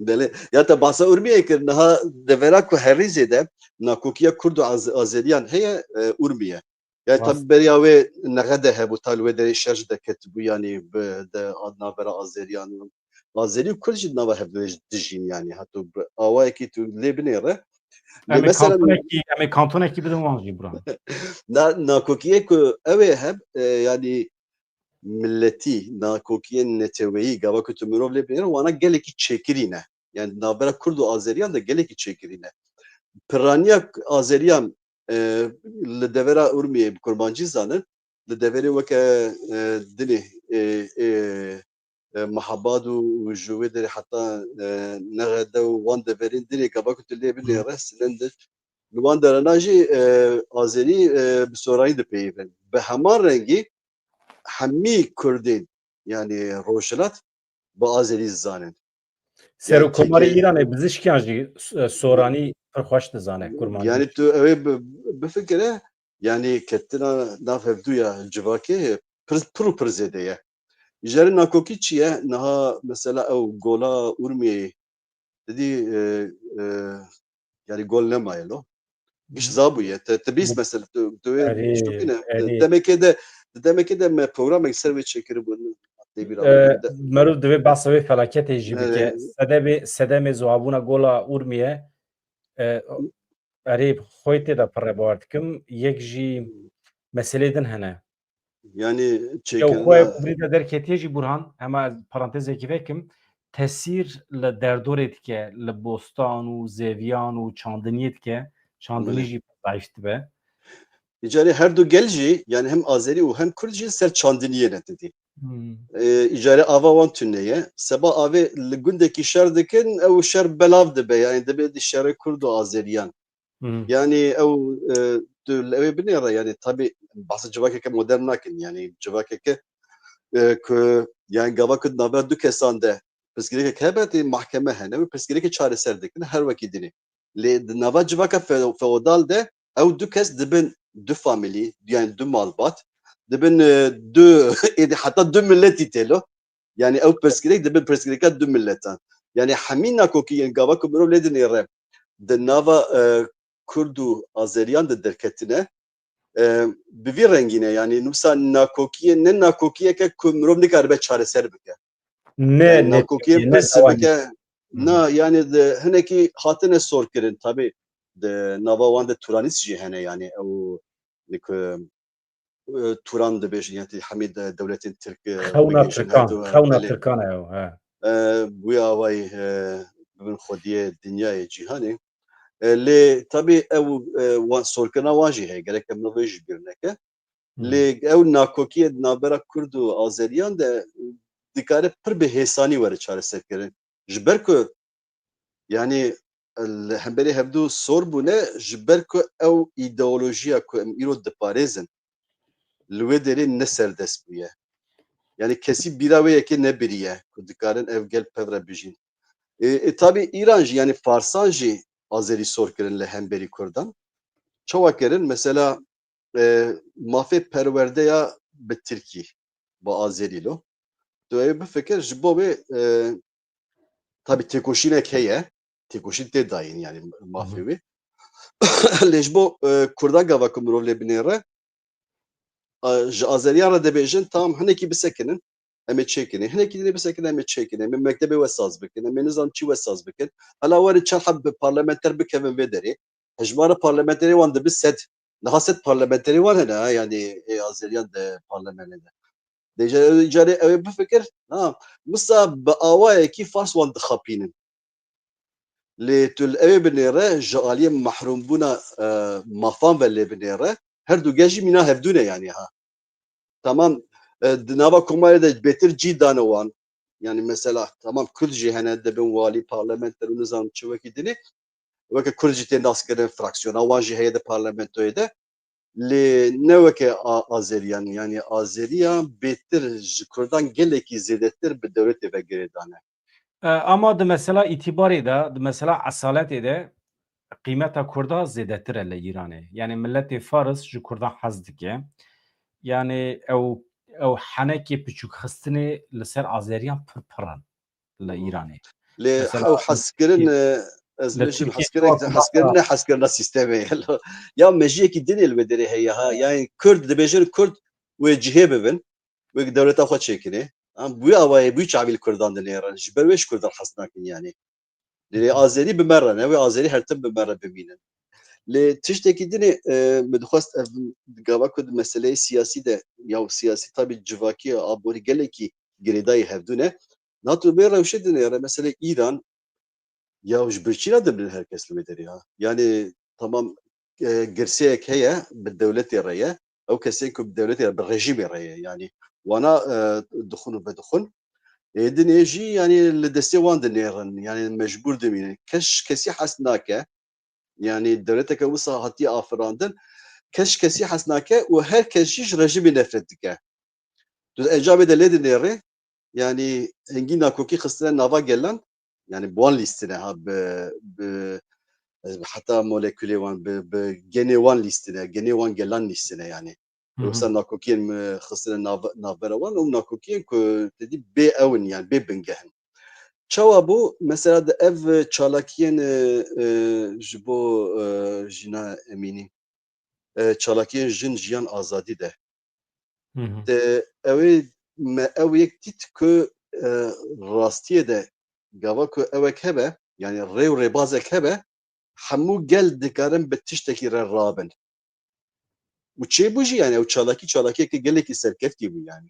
Belê. Ya te bahsa Urmiyê kir, niha devera ku herî zêde nakokiya Kurd û Az Azeriyan heye, e, Urmiye. Yani tabi beriya wê nexede hebû, ta li wê derê şer jî deketibû, yani bi de navbera Azeriyan û Azerî û Kurd jî nava hevdû dijîn, yani hato bi awayekî tu lê binêre. Em ê kantonekî, em ê kantonekî bidin wan jî bura. Na, nakokiyê ku ew ê heb, e, yani milletî, nakokiyên neteweyî, gava ku tu mirov lê binêre, wana gelekî çêkirî ne. Yani di navbera Kurd û Azeriyan de gelekî çêkirî ne. Piraniya Azeriyan, e, li devera Urmiyê bi kurmancî zanin, li deverê weke, e, dinê, e, e, e, Mehabad û, û ji wê derê heta, e, Nexede û wan deverên dinê gava ku tu lê binêre, Sinendic, li wan derena jî, e, Azerî, e, bi Soranî dipeyivin. Bi heman rengî hemî Kurdên, yani Rojhilat bi Azerî dizanin. Serokkomarê Îranê bizişkiyan jî, e, Soranî pir xweş dizane, kurmancî. Yani tu ew ê bi-, bifikire, yani ketina nav hevdû ya civakê pir, pir û pir zêde ye. Îjarê nakokî çi ye? Niha mesela ew gola Urmiyê didî, e, e, yani gol nemaye lo. Giş zabûye. Te, te bîst mesela, tu, tu wê ştokî ne. Demekê de, demekê de me programek ser wê çêkiribû. Meriv divê behsa wê felaketê jî bike. Sedemê, sedemê ziwabûna gola Urmiye, e, erê, xwê tê de pire bawer dikim. Yek jî meselê din hene. Yani çêkirina... Ew xwe birî de derketiye jî Burhan, hema ez parantezekî vekim, tesîr li derdorê dike, li bostan û zeviyan û çandiniyê dike, çandinî jî zayîf dibe. Îcarê her du gel jî, yani hem Azerî û hem Kurd jî ser çandiniyê ne didî. Hmm. Îcarê ava wan tune ye. Seba avê li gundekî şer dikin, ew şer belav dibe, yani dibe di şerê Kurd û Azeriyan. Hı. Yani ew, e, tu li ew ê binêre, yani tabî behsa civakeke modern nakin, yani civakeke, e, ku yani gava ku di navbera du kesan de pirsgirêkek hebe, tê mahkeme hene û pirsgirêkê çareser dikin her wekî dinê. Lê di nava civaka fe-, feodal de ew du kes dibin du famîlî, yani du malbat, dibin, e, du, êdî heta du miletî tê lo. Yani ew pirsgirêk dibe pirsgirêka du miletan. Yani hemî nakokî yên gava ku mirov lê dinêre di nava, e, Kurd û Azeriyan de derketine, e, bi vî rengî ne. Yani nûsa nakokiyê ne nakokiyeke ku mirov nikaribe çareser bike. Ne, yani ne nakokiyê pirs bike. Na, yani di hinekî hatine sorkirin tabî di nava wan de Turanîs jî hene, yani ew nik, e, Turan dibêjin, yani hemî de dewletên Tirk, e, xewna Tirkan, xewna Tirkan e ew, he. E, wî awayî, e, bibin xwediyê dinyayê, cîhanê. E, lê tabî ew, e, wan, sorkirina wan jî heye, gerek em vê jî bîr neke. Lê ew nakokiyê di navbera Kurd û Azeriyan de dikare pir bi hêsanî were çareserkirin. Ji ber ku, yani, li hemberî hevdû sor bûne, ji ber ku ew îdeolojiya ku em îro diparêzin, li wê derê ne serdest bûye. Yani, kesî bîra wê yekê nebiriye ku dikarin ev gel pev re bijîn. E, e, tabî Îran jî, yani Farsan jî Azerî sor kirin li hemberî Kurdan. Çawa kirin? Mesela, e, mafê perwerdeya bi Tirkî, bi Azerî lo. Tu ê bifikir, ji bo wê, e, tabî têkoşînek heye, têkoşîn tê dayîn, yani mafê wê. Lê ji bo, e, Kurda gava ku mirov lê binêre, a, ji Azeriyan re dibêjin, tamam, hinekî bisekinin, em ê çêkinin. Hinekî dinê bisekinin, em ê çêkinin. Em ê mektebê wesaz bikin, em ê nizam çi wesaz bikin. Hela werin çar heb bi parlamenter bikevin vê derê. Hejmara parlamenterê wan dibi sed. Niha sed parlamenterê wan hene, ha, yani ê Azeriyan de parlamenê de. Dê carê ew ê bifikir, ha, misa bi awayekî Fars wan dixapînin. Lê tu li ew ê binêre, ji aliyê mehrûmbûna, e, mafan ve lê binêre, her du gel jî mîna hevdû ne, yani ha. Tamam, e, di nava komarê de bêtir cî dane wan. Yani mesela tamam Kurd jî hene dibin walî, parlamenter û nizam çi wekî dinê. Weke Kurd jî tê naskirin, fraksiyona wan jî heye di parlamentoyê de. Lê ne weke A-, Azeriyan, yani Azeriya bêtir ji Kurdan gelekî zêdetir bi dewletê ve girêdan e. E, ama di mesela îtîbarê de, di mesela esaletê de qîmeta Kurda zêdetir e li Îranê. Yani miletê Faris ji Kurdan hez dike. Yani ew, ew henekê piçûkxistinê li ser Azeriyan pir pir in li Îranê. Lê Mesela ew hezkirin, e, ez li bêjim Tirkiyê hezkirin, hezkirin ne hezkirina sîstemê ye. Ya mejiyekî din ê li wê derê heye ha. Yani Kurd dibêjin Kurd wê cihê bibin. Wê dewleta xwe çêkinê. Ha, bu awayê bu çavî li Kurdan dinêrin. Ji ber wê ji Kurdan hez nakin yani. Lê Azerî bi me re ne, wê Azerî her tim bi me re bimînin. Lê tiştekî dinê, e, min dixwest ev gava ku di meseleyê siyasî de, ya siyasî tabî civakî, aborî gelekî girêdayî hevdû ne. Nato bê rewşê dinêre, meselê Îran, ya ji birçî re dibin her kes li wê derê ha. Yani tamam, e, girseyek heye, bi dewletê re ye. Ew kesên ku bi dewletê re, bi rejîmê re ye. Yani wana, e, dixwin û vedixwin. Ê dinê jî yani li destê wan dinêrin. Yani mecbûr dimînin. Kes kesî hes nake. Yani dewleteke wisa hatiye afirandin. Kes ji kesî hes nake û her kes jî ji rejîmê nefret dike. Tu encamê de lê dinêrê, yani hingî nakokî xistine nava gelan, yani bi wan lîstine ha, bi, bi, heta molekulê wan, bi, bi genê wan lîstine, genê wan gelan lîstine yani. Hı hı. Yoksa nakokiyên mi xistine nav-, navbera wan, ew nakokiyên ku te dî bê ew in yani, bê bingeh in. Çawa bû? Mesela di ev çalakiyên, e, e, ji bo, e, jina Emînî, e, çalakiyên jin, jiyan, azadî de. Hı hı. Te ew ê me ew yek dît ku, e, rastiyê de gava ku ewek hebe, yani rê û rêbazek hebe, hemû gel dikarin bi tiştekî re rabin. Û çêbû jî yani ew çalakî, çalakiyeke gelekî serkeftî bû yani.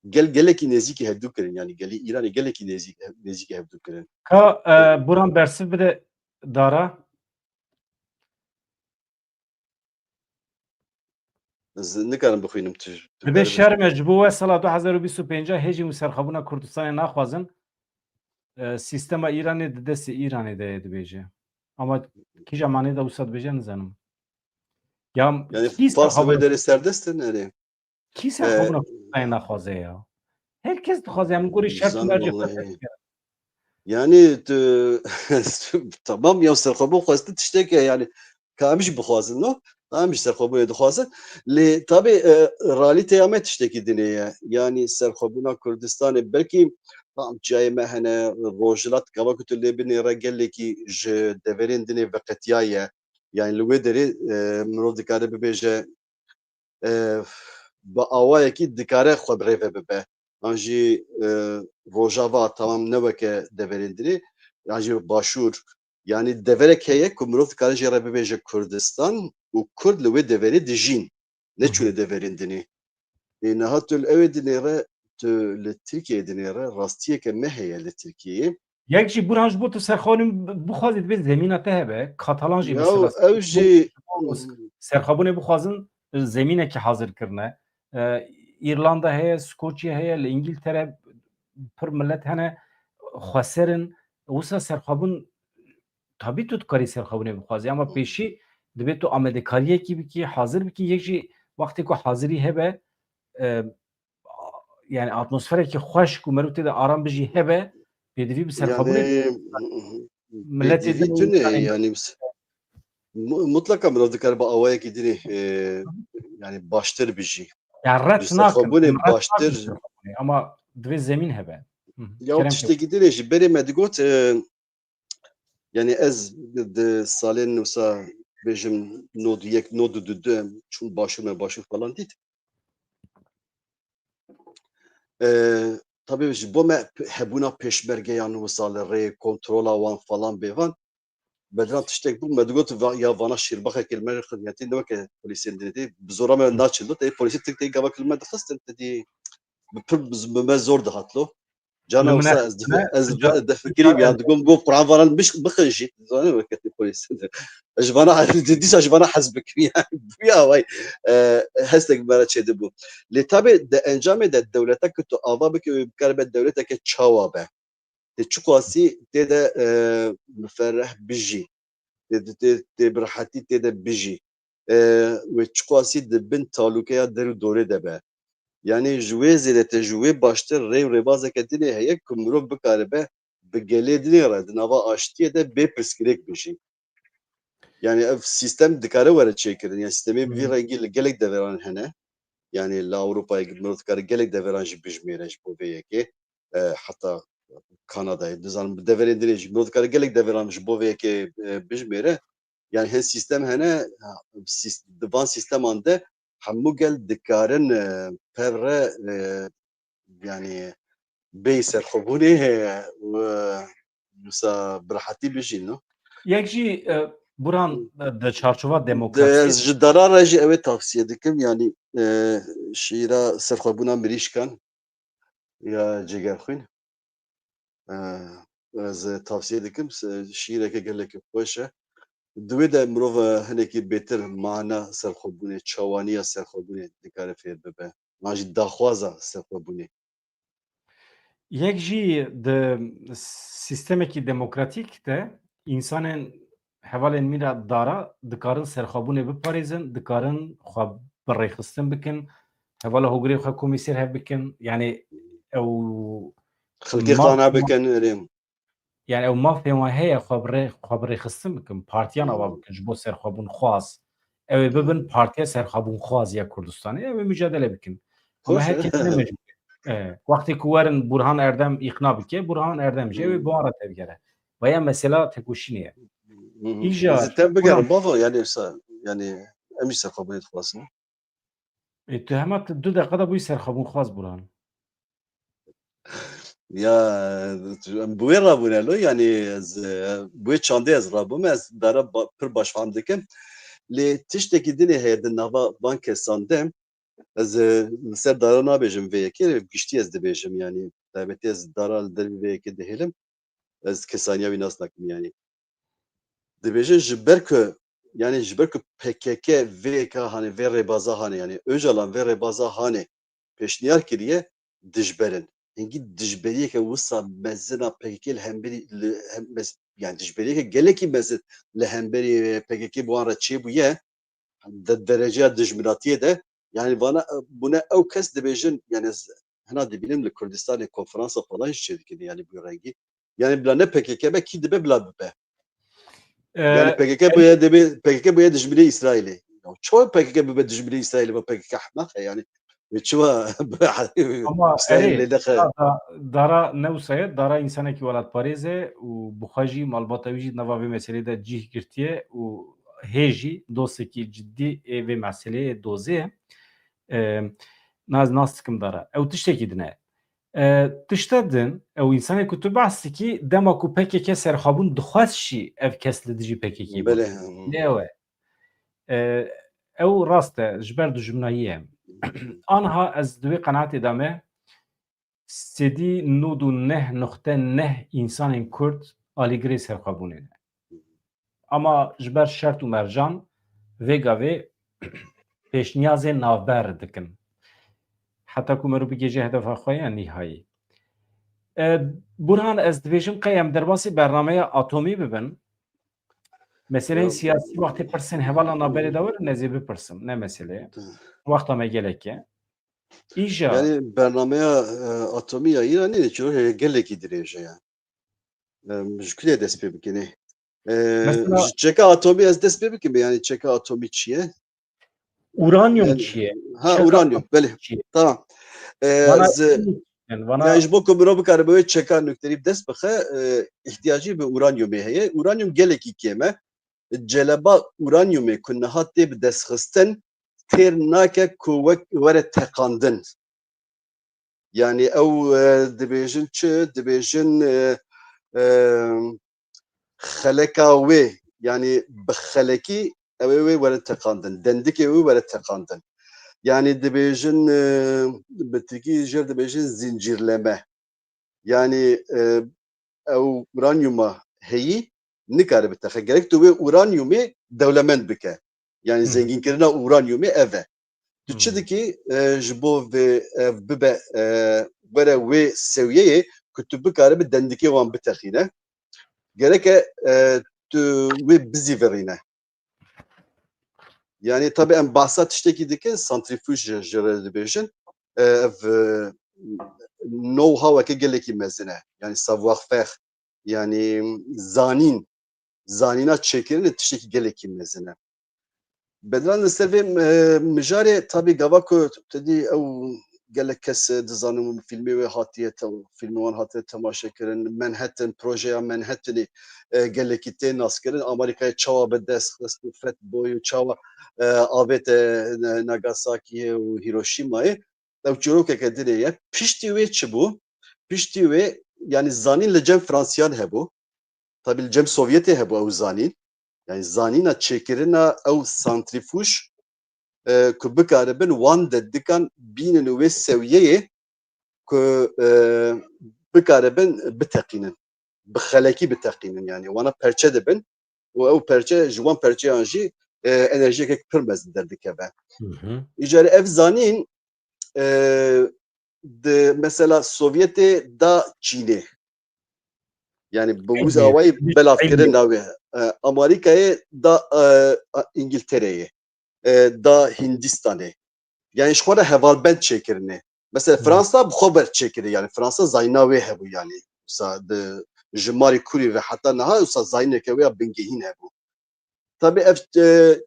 Gel gelekî nêzîkî hevdû kirin yani gelî Îranê gelekî nêzîk, nêzîkî hevdû kirin. Ka, e, Buran bersiv bide Dara. Ez nikarim bixwînim tu, tu Dibe beriv- şerm e, ji bo we sala du hezar û bîst û pênc hêjî wî serxwebûna Kurdistanê naxwazin. E, sîstema Îranê di destê Îranê de ye dibêje. Ama kîja manê de wisa dibêje nizanim. Ya Yani kî Fars serxwebûna ve derê serdest in, erê. Kî E, serxwebûna Kurdistanê naxwaze ya? Her kes dixwaze, em gorî şert û Zan mercê xwe vallahi. tespît kir. Yani tu, tamam ya serxwebûn xwestin tiştek e yani. Ka em jî bixwazin, no? Em jî serxwebûnê dixwazin. Lê tabî, e, realîteya me tiştekî dinê ye. Yani serxwebûna Kurdistanê belkî tam çiyayê me hene, rojhilat gava ku tu lê binêre gelekî ji deverên dinê veqetiyaye. Yani li wê derê, e, mirov dikare bibêje, e, bi awayekî dikare xwe bi rê ve bibe. An jî, e, Rojava tamam ne weke deverên dinê, yan jî Başûr. Yani deverek heye ku mirov dikare jê re bibêje Kurdistan û Kurd li wê deverê dijîn. Ne Hı hı. çûne deverên dinê. Ê, niha tu li ew ê dinê re, tu li Tirkiyeyê dinê re, rastiyeke me heye li Tirkiyeyê. Yek jî Burhan ji bo tu serxwebûnê bixwazî dibê zemîna te hebe. Katalan jî Ya mesela ew jî serxwebûnê bixwazin zemînekî hazir kirine. E, Îrlanda heye, Skoçya heye, li Îngiltere pir milet hene xweser in. Wisa serxwebûn tabî tu dikarî serxwebûnê bixwazî ama pêşî dibê tu amadekariyekî bikî, hazir bikî. Yek jî wextê ku hazirî hebe, e, yani atmosferekî xweş ku meriv tê de aram bijî hebe, pêdivî bi serxwebûnê Yani miletê pêdivî din û tune yani yani bis- mu- mutlaka mirov dikare bi awayekî dinê, e, yani baştir bijî. Ya red Ji nakin, serxwebûnê em red baştir nakin serxwebûnê, ama divê zemîn hebe. Hı hı. Ya Kerem tiştekî dinê jî berê me digot, e, yani ez di salên wisa bêjim nod yek, nod du, em çûn başûr, me başûr falan dît. E, tabî ji bo me p- hebûna pêşmergeyan wisa li rê kontrola wan falan bêvan, bedran tiştek bû, me digot va- ya vana şîrbaxekê li me xizmetî ne weke polîsên dinê tê, bi zora me naçin do, tê polîsê tirk tê gava li me dixistin, te dî bi pir bi me zor dihat lo. Cana wisa ez, ez difikirîm ya, dikom, go Quran varan bix-, bixin jî. Zanî weketî polîs. Ji vana, dîsa ji vana hez bikim ya. Ya vay. E, hestek bi me re çêdibû. Lê tabê de encamê de dewleta ku tu ava bike, wê bikaribe dewleteke çawa be. Tê çiqasî tê de, e, miferreh bijî. Tê, tê, tê, tê bi rehetî tê de bijî. E, wê çiqasî di bin talûkeya der û dorê de be. Yanî ji wê zêdetir, ji wê baştir rê û rêbazeke dinê heye ku mirov bikaribe bi gelê dinê re di nava aştiyê de bê pirsgirêk bijî. Yanî ev sîstem dikare were çêkirin. Yanî sîstemê bi vî Hı. rengî li gelek deveran hene. Yanî li Ewropayê mirov dikare gelek deveran jî bijmêre ji bo vê yekê. E, heta Kanadayê, dizanim bi deverên dinê jî mirov dikare gelek deveran ji bo vê yekê, e, bijmêre. Yanî hin sîstem hene, ha, sîs-, di van sîsteman de hemû gel dikarin, e, pev re, e, yanî bêyî serxwebûnê, e, û, e, wisa bi rehetî bijîn, no? Yek jî, e, Burhan, e, di çarçova De demokrasiyê ez ji dara re jî ew ê tavsiye dikim, yanî, e, şîra serxwebûna mirîşkan ya Cêgerxwîn. E, ez tavsiye dikim, se-, şîreke gelekî xweş e. Di wê de mirov, e, hinekî bêtir mana serxwebûnê, çawaniya serxwebûnê dikare fêr bibe. An jî daxwaza serxwebûnê. Yek jî di sîstemekî demokratîk de însanên hevalên mîna dara dikarin serxwebûnê biparêzin, dikarin xwe bi rêxistin bikin, hevala hogirê xwe komîsêr hev bikin. Yanî ew Xelkê maf-, qane bikin, erê. Yanî ew mafê wan heye xwe bi rê-, xwe bi rêxistin bikin, partiyan ava Hmm. bikin ji bo serxwebûn xwaz. Ew ê bibin partiya serxwebûn xwaz ya Kurdistanê, ew ê mücadele bikin. Ama Xweş. Her kes ne mecbûr. E, wextê ku werin Burhan Erdem îqna bike, Burhan Erdem jî ew ê Hmm. bi wan re tevgere. Vaya mesela tekoşînê ye. Hı hı. Îja Ez ê tev bigerim, Burhan bavo, yanî wisa, yanî em jî serxwebûnê dixwazin. Ê, tu hema tu du deqa de bûyî serxwebûnxwaz, Burhan. Ya, em bi wê rabûne lo, yanî ez, e, bi wê çandê ez rabûme, ez dara ba-, pir baş fam dikim. Lê tiştekî dinê heye di nava van kesan de, ez, e, li ser dara nabêjim vê yekê, bi giştî ez dibêjim, yanî taybetî ez dara li dervî vê yekê dihêlim, ez kesaniya wî nas nakim, yanî. Dibêje ji ber ku, yanî ji ber ku P K K vê yeka hane, vê rêbaza hane, yanî Ocalan vê rêbaza hane pêşniyar kiriye, dijber in. Hingî dijberiyeke wisa mezin a P K K li hemberî, li hem-, mez-, yanî dijberiyeke gelekî mezin li hemberî P K K bi wan re çêbûye, de-, dereceya dijminatiyê de, yanî vana, bûne ew kes dibêjin, yanî ez hina dibînim li Kurdistanê konferansa falan jî çêdikin, yanî bi rengî. Yanî bila ne P K K be, kî dibe bila bibe. Ee, Yanî P K K bûye, dibê P K K bûye dijminê Îsraîlê. Ya çawa P K K bibe dijminê Îsraîlê? Ba P K K ehmeq e yanî. Wê çawa Ama Îsraîlê erê, lê dexe? Da-, da-, dara ne wisa ye, dara însanekî welatparêz e û bi xwe jî malbata wî jî di nava vê meselê de cîh girtiye û hê jî dostekî cidî ê vê meseleyê dozê ye. Ee, naz nas dikim dara. Ew tiştekî din e. E, tişta din, ew însanê ku tu behs dikî, dema ku P K K serxwebûn dixwest jî ev kes li dijî P K K bû. Belê, hı. Ne ew e. E, ew rast e, ji ber dijminayî ye. Anha ez di wê qenaatê de me, sedî nod û neh nuqte neh însanên Kurd alîgirê serxwebûnê ne. Ama ji ber şert û mercan vê gavê pêşniyazê navber dikin. Heta ku meriv bigihêje hedefa xwe ya nîhayî. E, Burhan, ez dibêjim qey em derbasî bernameya atomî bibin. Meseleyên Ya. siyasî wextê pirsên hevala navberê de werin, ez ê bipirsim. Ne mesele ye. Tamam. Wexta me gelek e. Îja. Yanî bernameya, e, atomî ya Îranê çiro gelekî dirêj e ya. Em, ji ku dê dest pê bikin ê? E, Mesela Ji çeka atomî ez dest pê bikim, yanî çeka atomî çi ye? Uranyum Yani, çi ye? ha, Çeka uranyum, belê. çi ye? Tamam. E, Vana ez, en-, yani vana yani ji bo ku mirov bikare bi wê çeka nukterî bi dest bixe, e, ihtiyacî bi uranyumê heye. Uranyum gelekî kêm e. Celeba uranyumê ku niha tê bi dest xistin, têr nake ku wek were teqandin. Yanî ew, e, dibêjin çi? Dibêjin, e, e, xeleka wê, yanî bi xelekî ew ê wê were teqandin. Dendikê wê were teqandin. Yanî dibêjin, e, bi tirkî jê re dibêjin zincîrleme. Yanî e, ew uranyuma heyî nikare bitexe. Gerek tu wê uranyumê dewlemend bike. Yanî zengînkirina uranyumê ev e. Tu çi dikî e, ji bo vê ev bibe e, were wê sewiyeyê ku tu bikaribi dendikê wan biteqîne? Gereke e, tu wê bizîvirîne. Yanî tabi em bahsa tiştekî dikin, santrîfuj ji, ji re dibêjin. E, ev e, know-howeke gelekî mezin e. Yanî savoir-faire, yanî zanîn, zanîna çêkirinê tiştekî gelekî mezin e. Bedran, li ser vê e, mijarê tabi gava ku tu dî ew gelek kes e, dizanin filmê wê hatiye te, filmê wan hatiye temaşe kirin. Manhattan, projeya Manhattanê e, gelekî tê naskirin. Amerîkayê çawa bi dest xist û feth bû û çawa e, avête e, Nagasakiyê û Hiroşîmayê. Ew çîrokeke dinê ye. Piştî wê çi bû? Piştî wê, yanî zanîn li cem Fransiyan hebû. Tabi li cem Sovyetê hebû ew zanîn. Yanî zanîna çêkirina ew santrîfuj e, ku bikaribin wan dendikan bînin wê sewiyeyê ku e, bikaribin biteqînin. Bi xelekî biteqînin, yanî wana perçe dibin û ew perçe ji wan perçeyan jî e, enerjiyeke pir mezin derdikeve. Îcarê ev zanîn e, di mesela Sovyetê da Çînê. Yanî bi wiz awayî belavkirin navê e, Amerîkayê da e, Îngiltereyê, e, da Hindistanê. Yanî ji xwe re hevalbend çêkirine. Mesela Fransa bi xwe ber çêkirî, yanî Fransa zayna wê hebû, yanî wisa di ji marî kurî ve heta niha wisa zayneke wê ya bingehîn hebû. Tabi ev e,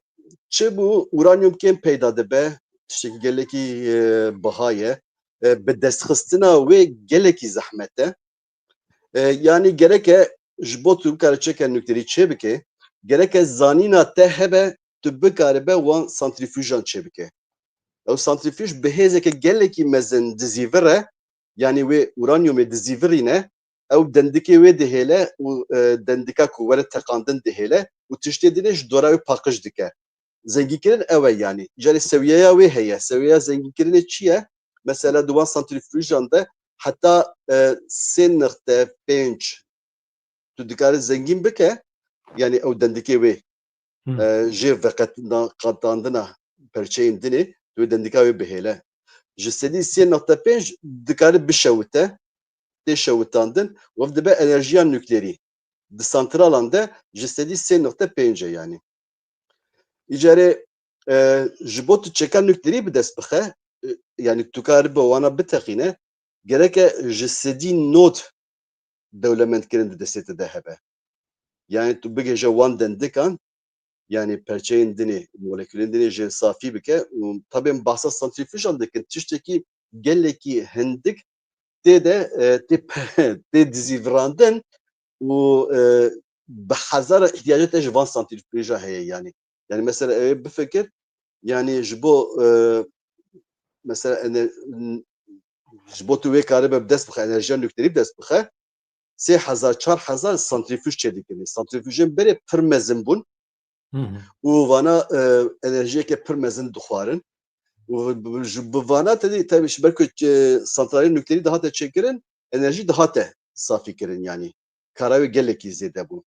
çi bû? Uranyum kêm peyda dibe, tiştekî gelekî e, biha ye. E, bi destxistina wê gelekî zehmet e. E, yanî gereke ji bo tu bikare çêke nuklerî çêbike, gereke zanîna te hebe tu bikaribe wan santrîfujan çêbike. Ew santrîfuj bi hêzeke gelekî mezin dizîvire, yanî wê uranyumê dizîvirîne, ew dendikê wê dihêle û e, dendika ku were teqandin dihêle û tiştê dinê ji dora wê paqij dike. Zengînkirin ew e yanî. Îcarê sewiyeya wê heye. Sewiyeya zengînkirinê çi ye? Mesela di wan santrîfujan de heta e, sê nixte pênc tu dikare zengîn bike, yanî ew dendikê wê e, jê veqetina qatandina perçeyên dinê, tu wê dendika wê bihêle. Ji sedî sê nixte pênc dikare bişewite, tê şewitandin, wev dibe enerjiya nuklerî. Di santralan de ji sedî sê nixte pênc e yanî. Îcarê e, ji bo tu çeka nuklerî bi dest bixe, e, yanî tu karibe wana biteqîne, gereke ji sedî nod dewlemendkirin di destê te de hebe. Yanî tu bigêje wan dendikan, yanî perçeyên dinê, molekulên dinê jê safî bike û tabi em bahsa santrîfujan dikin, tiştekî gelekî hindik tê de e, tê, tê dizîvirandin û e, bi hezara îhtiyacê te ji van santrîfuja heye yanî. Yanî mesela ew ê bifikir, yanî ji bo e, mesela ener, ji bo tu wê karibe bi dest bixe, enerjiya nuklerî bi dest bixe, sê hezar, çar hezar santrîfuj çêdikirin. Santrîfujên berê pir mezin bûn û vana e, enerjiyeke pir mezin dixwarin. Û bi, bi, ji, bi vana te dî, tabii ji ber ku e, santralên nuklerî dihate çêkirin, enerjî dihate safî kirin, yanî kara wê gelekî zêde bû.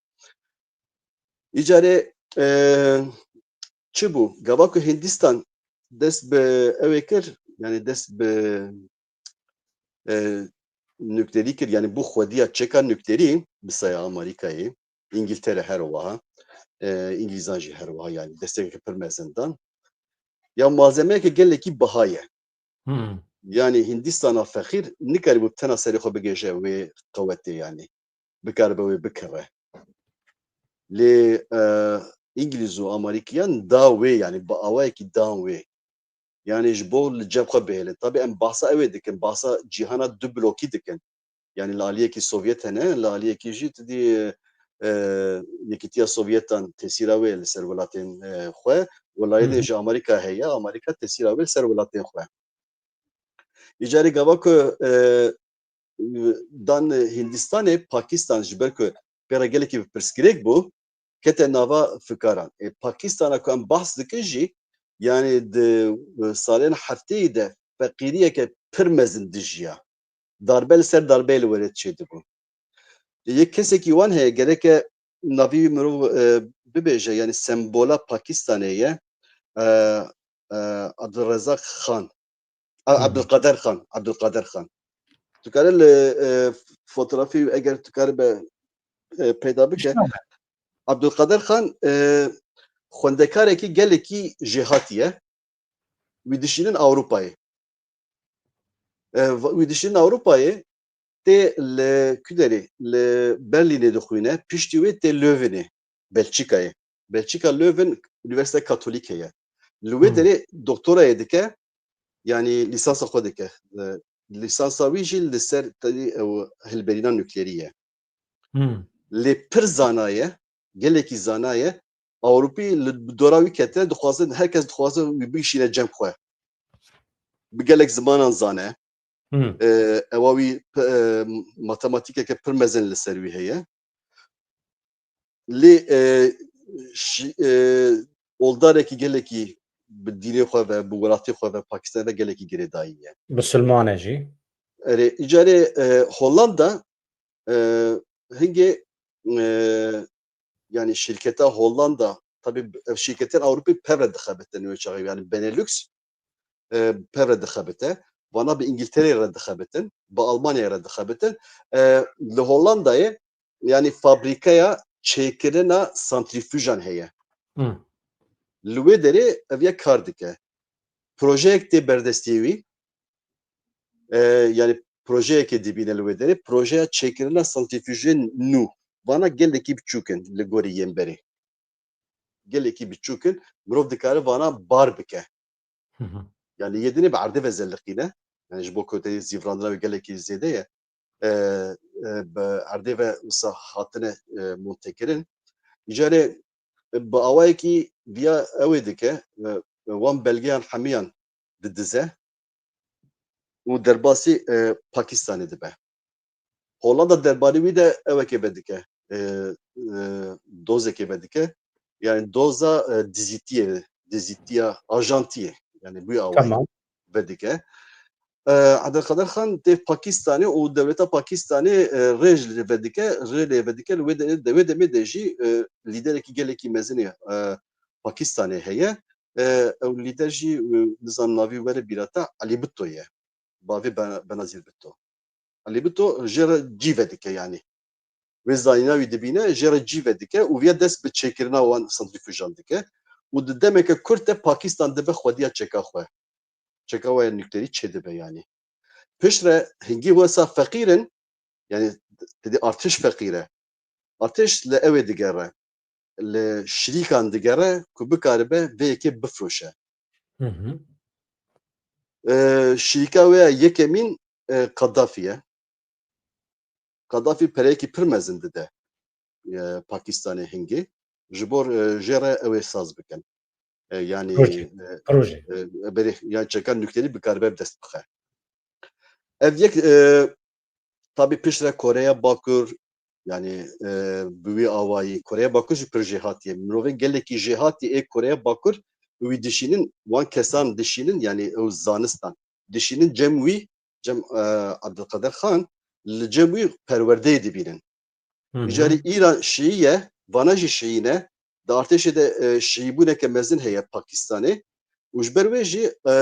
Îcarê e, çi bû? Gava ku Hindistan dest bi ew ê kir, yanî dest bi e, nuklerî kir, yanî bû xwediya çeka nuklerî bi saya Amerîkayê, Îngiltere her wiha, e, Îngilîzan jî her wiha, yanî destekeke pir mezin dan. Ya malzemeyeke gelekî biha ye. Yanî Hindistana feqîr nikarîbû bi tena serê xwe bigêje wê qewetê, yanî bikaribe wê bikire. Lê e, Îngilîz û Amerîkiyan da wê, yanî bi awayekî dan wê. Yanî ji bo li cem xwe bihêlin. Tabii em bahsa ew ê dikin, bahsa cîhana du blokî dikin. Yanî li aliyekî Sovyet hene, li aliyekî jî tu dî e, Yekîtiya Sovyetan tesîra wê li ser welatên e, xwe, welayê de ji Amerîka heye, Amerîka tesîra wê li ser welatên xwe. Îcarê gava ku e, dan Hindistanê, Pakistan ji ber ku pê re gelekî bi pirsgirêk bû, kete nava fikaran. Ê, Pakistana ku em behs dikin jî, yanî di salên hefteyî de feqîriyeke pir mezin dijiya. Darbe li ser darbeyê li werê çêdibû. Yek kesekî wan heye, gereke navî wî mirov, e, bibêje, yani sembola Pakistanê ye. E, e, Abdulrezak Xan. A, Hı hı. Abdulkader Xan. Abdulkader Xan. Tu kare li, e, fotografî eger tu kare be, e, peyda bike. Abdulkader Xan, e, xwendekarekî gelekî jêhatî ye. Wî dişînin Ewropayê. E, va-, wî dişînin Ewropayê, tê li ku derê, li Berlînê dixwîne, piştî wê tê Leuvenê, Belçîkayê. Belçîka Leuven Unîversîteya Katolîk heye. Li wê Hmm. derê doktorayê dike, yanî lîsansa xwe dike. E, lîsansa wî jî li ser tedî ew hilberîna nuklerî ye. Hmm. Lê pir zana ye, gelekî zana ye. Ewropî li dora wî ketine, dixwazin, her kes dixwaze wî bigişîne cem xwe. Bi gelek zimanan zane. Hmm. E, ewa wî p-, e, matematîkeke pir mezin li ser wî heye. Lê, e, şi-, e, oldarekî gelekî bi dînê xwe ve, bi welatê xwe ve, Pakistanê ve gelekî girêdayî ye. Misilman e jî. Erê, îcarê, e, Hollanda, e, hingê, e, yani şirketa Hollanda, tabii ev şirketên Ewropî pevre dixebitin wê çaxê, yani Benelux, e, pevre dixebite. Vana bi Îngilterê re dixebitin, bi Almanyayê re dixebitin. E, li Hollandayê, yani fabrîkeya çêkirina santrîfujan heye. Hmm. Li wê derê ev yek kar dike. Projeyek tê berdestiyê wî, e, yani projeyekê dibîne li wê derê, projeya çêkirina santrîfujên nû. Vana gelekî biçûk in li gorî yên berê. Gelekî biçûk in, mirov dikare vana bar bike. Hı hı. Yani yê dinê bi erdê ve zeliqîne. Yani ji bo ku tê zîvrandina wê gelekî zêde ye. E, e, bi erdê ve wisa hatine, e, montekirin. Îcarê, e, bi awayekî viya ew ê dike, e, wan belgeyan hemiyan didize û derbasî, e, Pakistanê dibe. Hollanda derbarê wî de ewekê vedike. E, e, dozekê vedike. Yani doza, e, dizîtiyê, dizîtiya ajantiyê. Yani bu awayî Tamam. vedike. E, Abdulkadir Xan tê Pakistanê û dewleta Pakistanê, e, rê ji lê vedike, rê lê vedike. Li wê de, de wê demê de jî, e, lîderekî gelekî mezin ê, e, Pakistanê heye. E, ew lîder jî, e, nizam navî were bîra te, Elî Bito ye. Bavê Be-, Benazîr Bito. Elî Bito jê re cî vedike yani. Wê zanîna wî dibîne, jê re cî vedike û viya dest bi çêkirina wan santrîfujan dike. Û di demeke kurt de Pakistan dibe xwediya çeka xwe. Çeka we nuklerî çêdibe yani. Piştre hingî wesa feqîr in, yani tedî artiş feqîr e. Artiş li ewê digere, li şirîkan digere ku bikaribe vê yekê bifroşe. Hı hı. E, şirîka wê ya yekemîn, e, Kadafî ye. Kadafî pereyekî pir mezin dide, e, Pakistanê hingê. Ji bo, e, jê re ew ê saz bikin. E, yani, Proje. e, Proje. e, berê, yani çeka nuklerî bikaribe bi dest bixe. Ev yek, e, tabi piştre Koreya Bakur, yani, e, bi wî awayî, Koreya Bakur jî pir jêhatî ye. Mirovên gelekî jêhatî ê Koreya Bakur wî dişînin, wan kesan dişînin, yani ew zanistan dişînin cem wî, cem, e, Abdulkadir Xan, li cem wî perwerdeyê dibînin. Hı hı. Îcarî Îran şîî ye, vana jî şîî ne. Di artêşê de, e, şîîbûneke mezin heye Pakistanê. Û ji ber wê jî, e,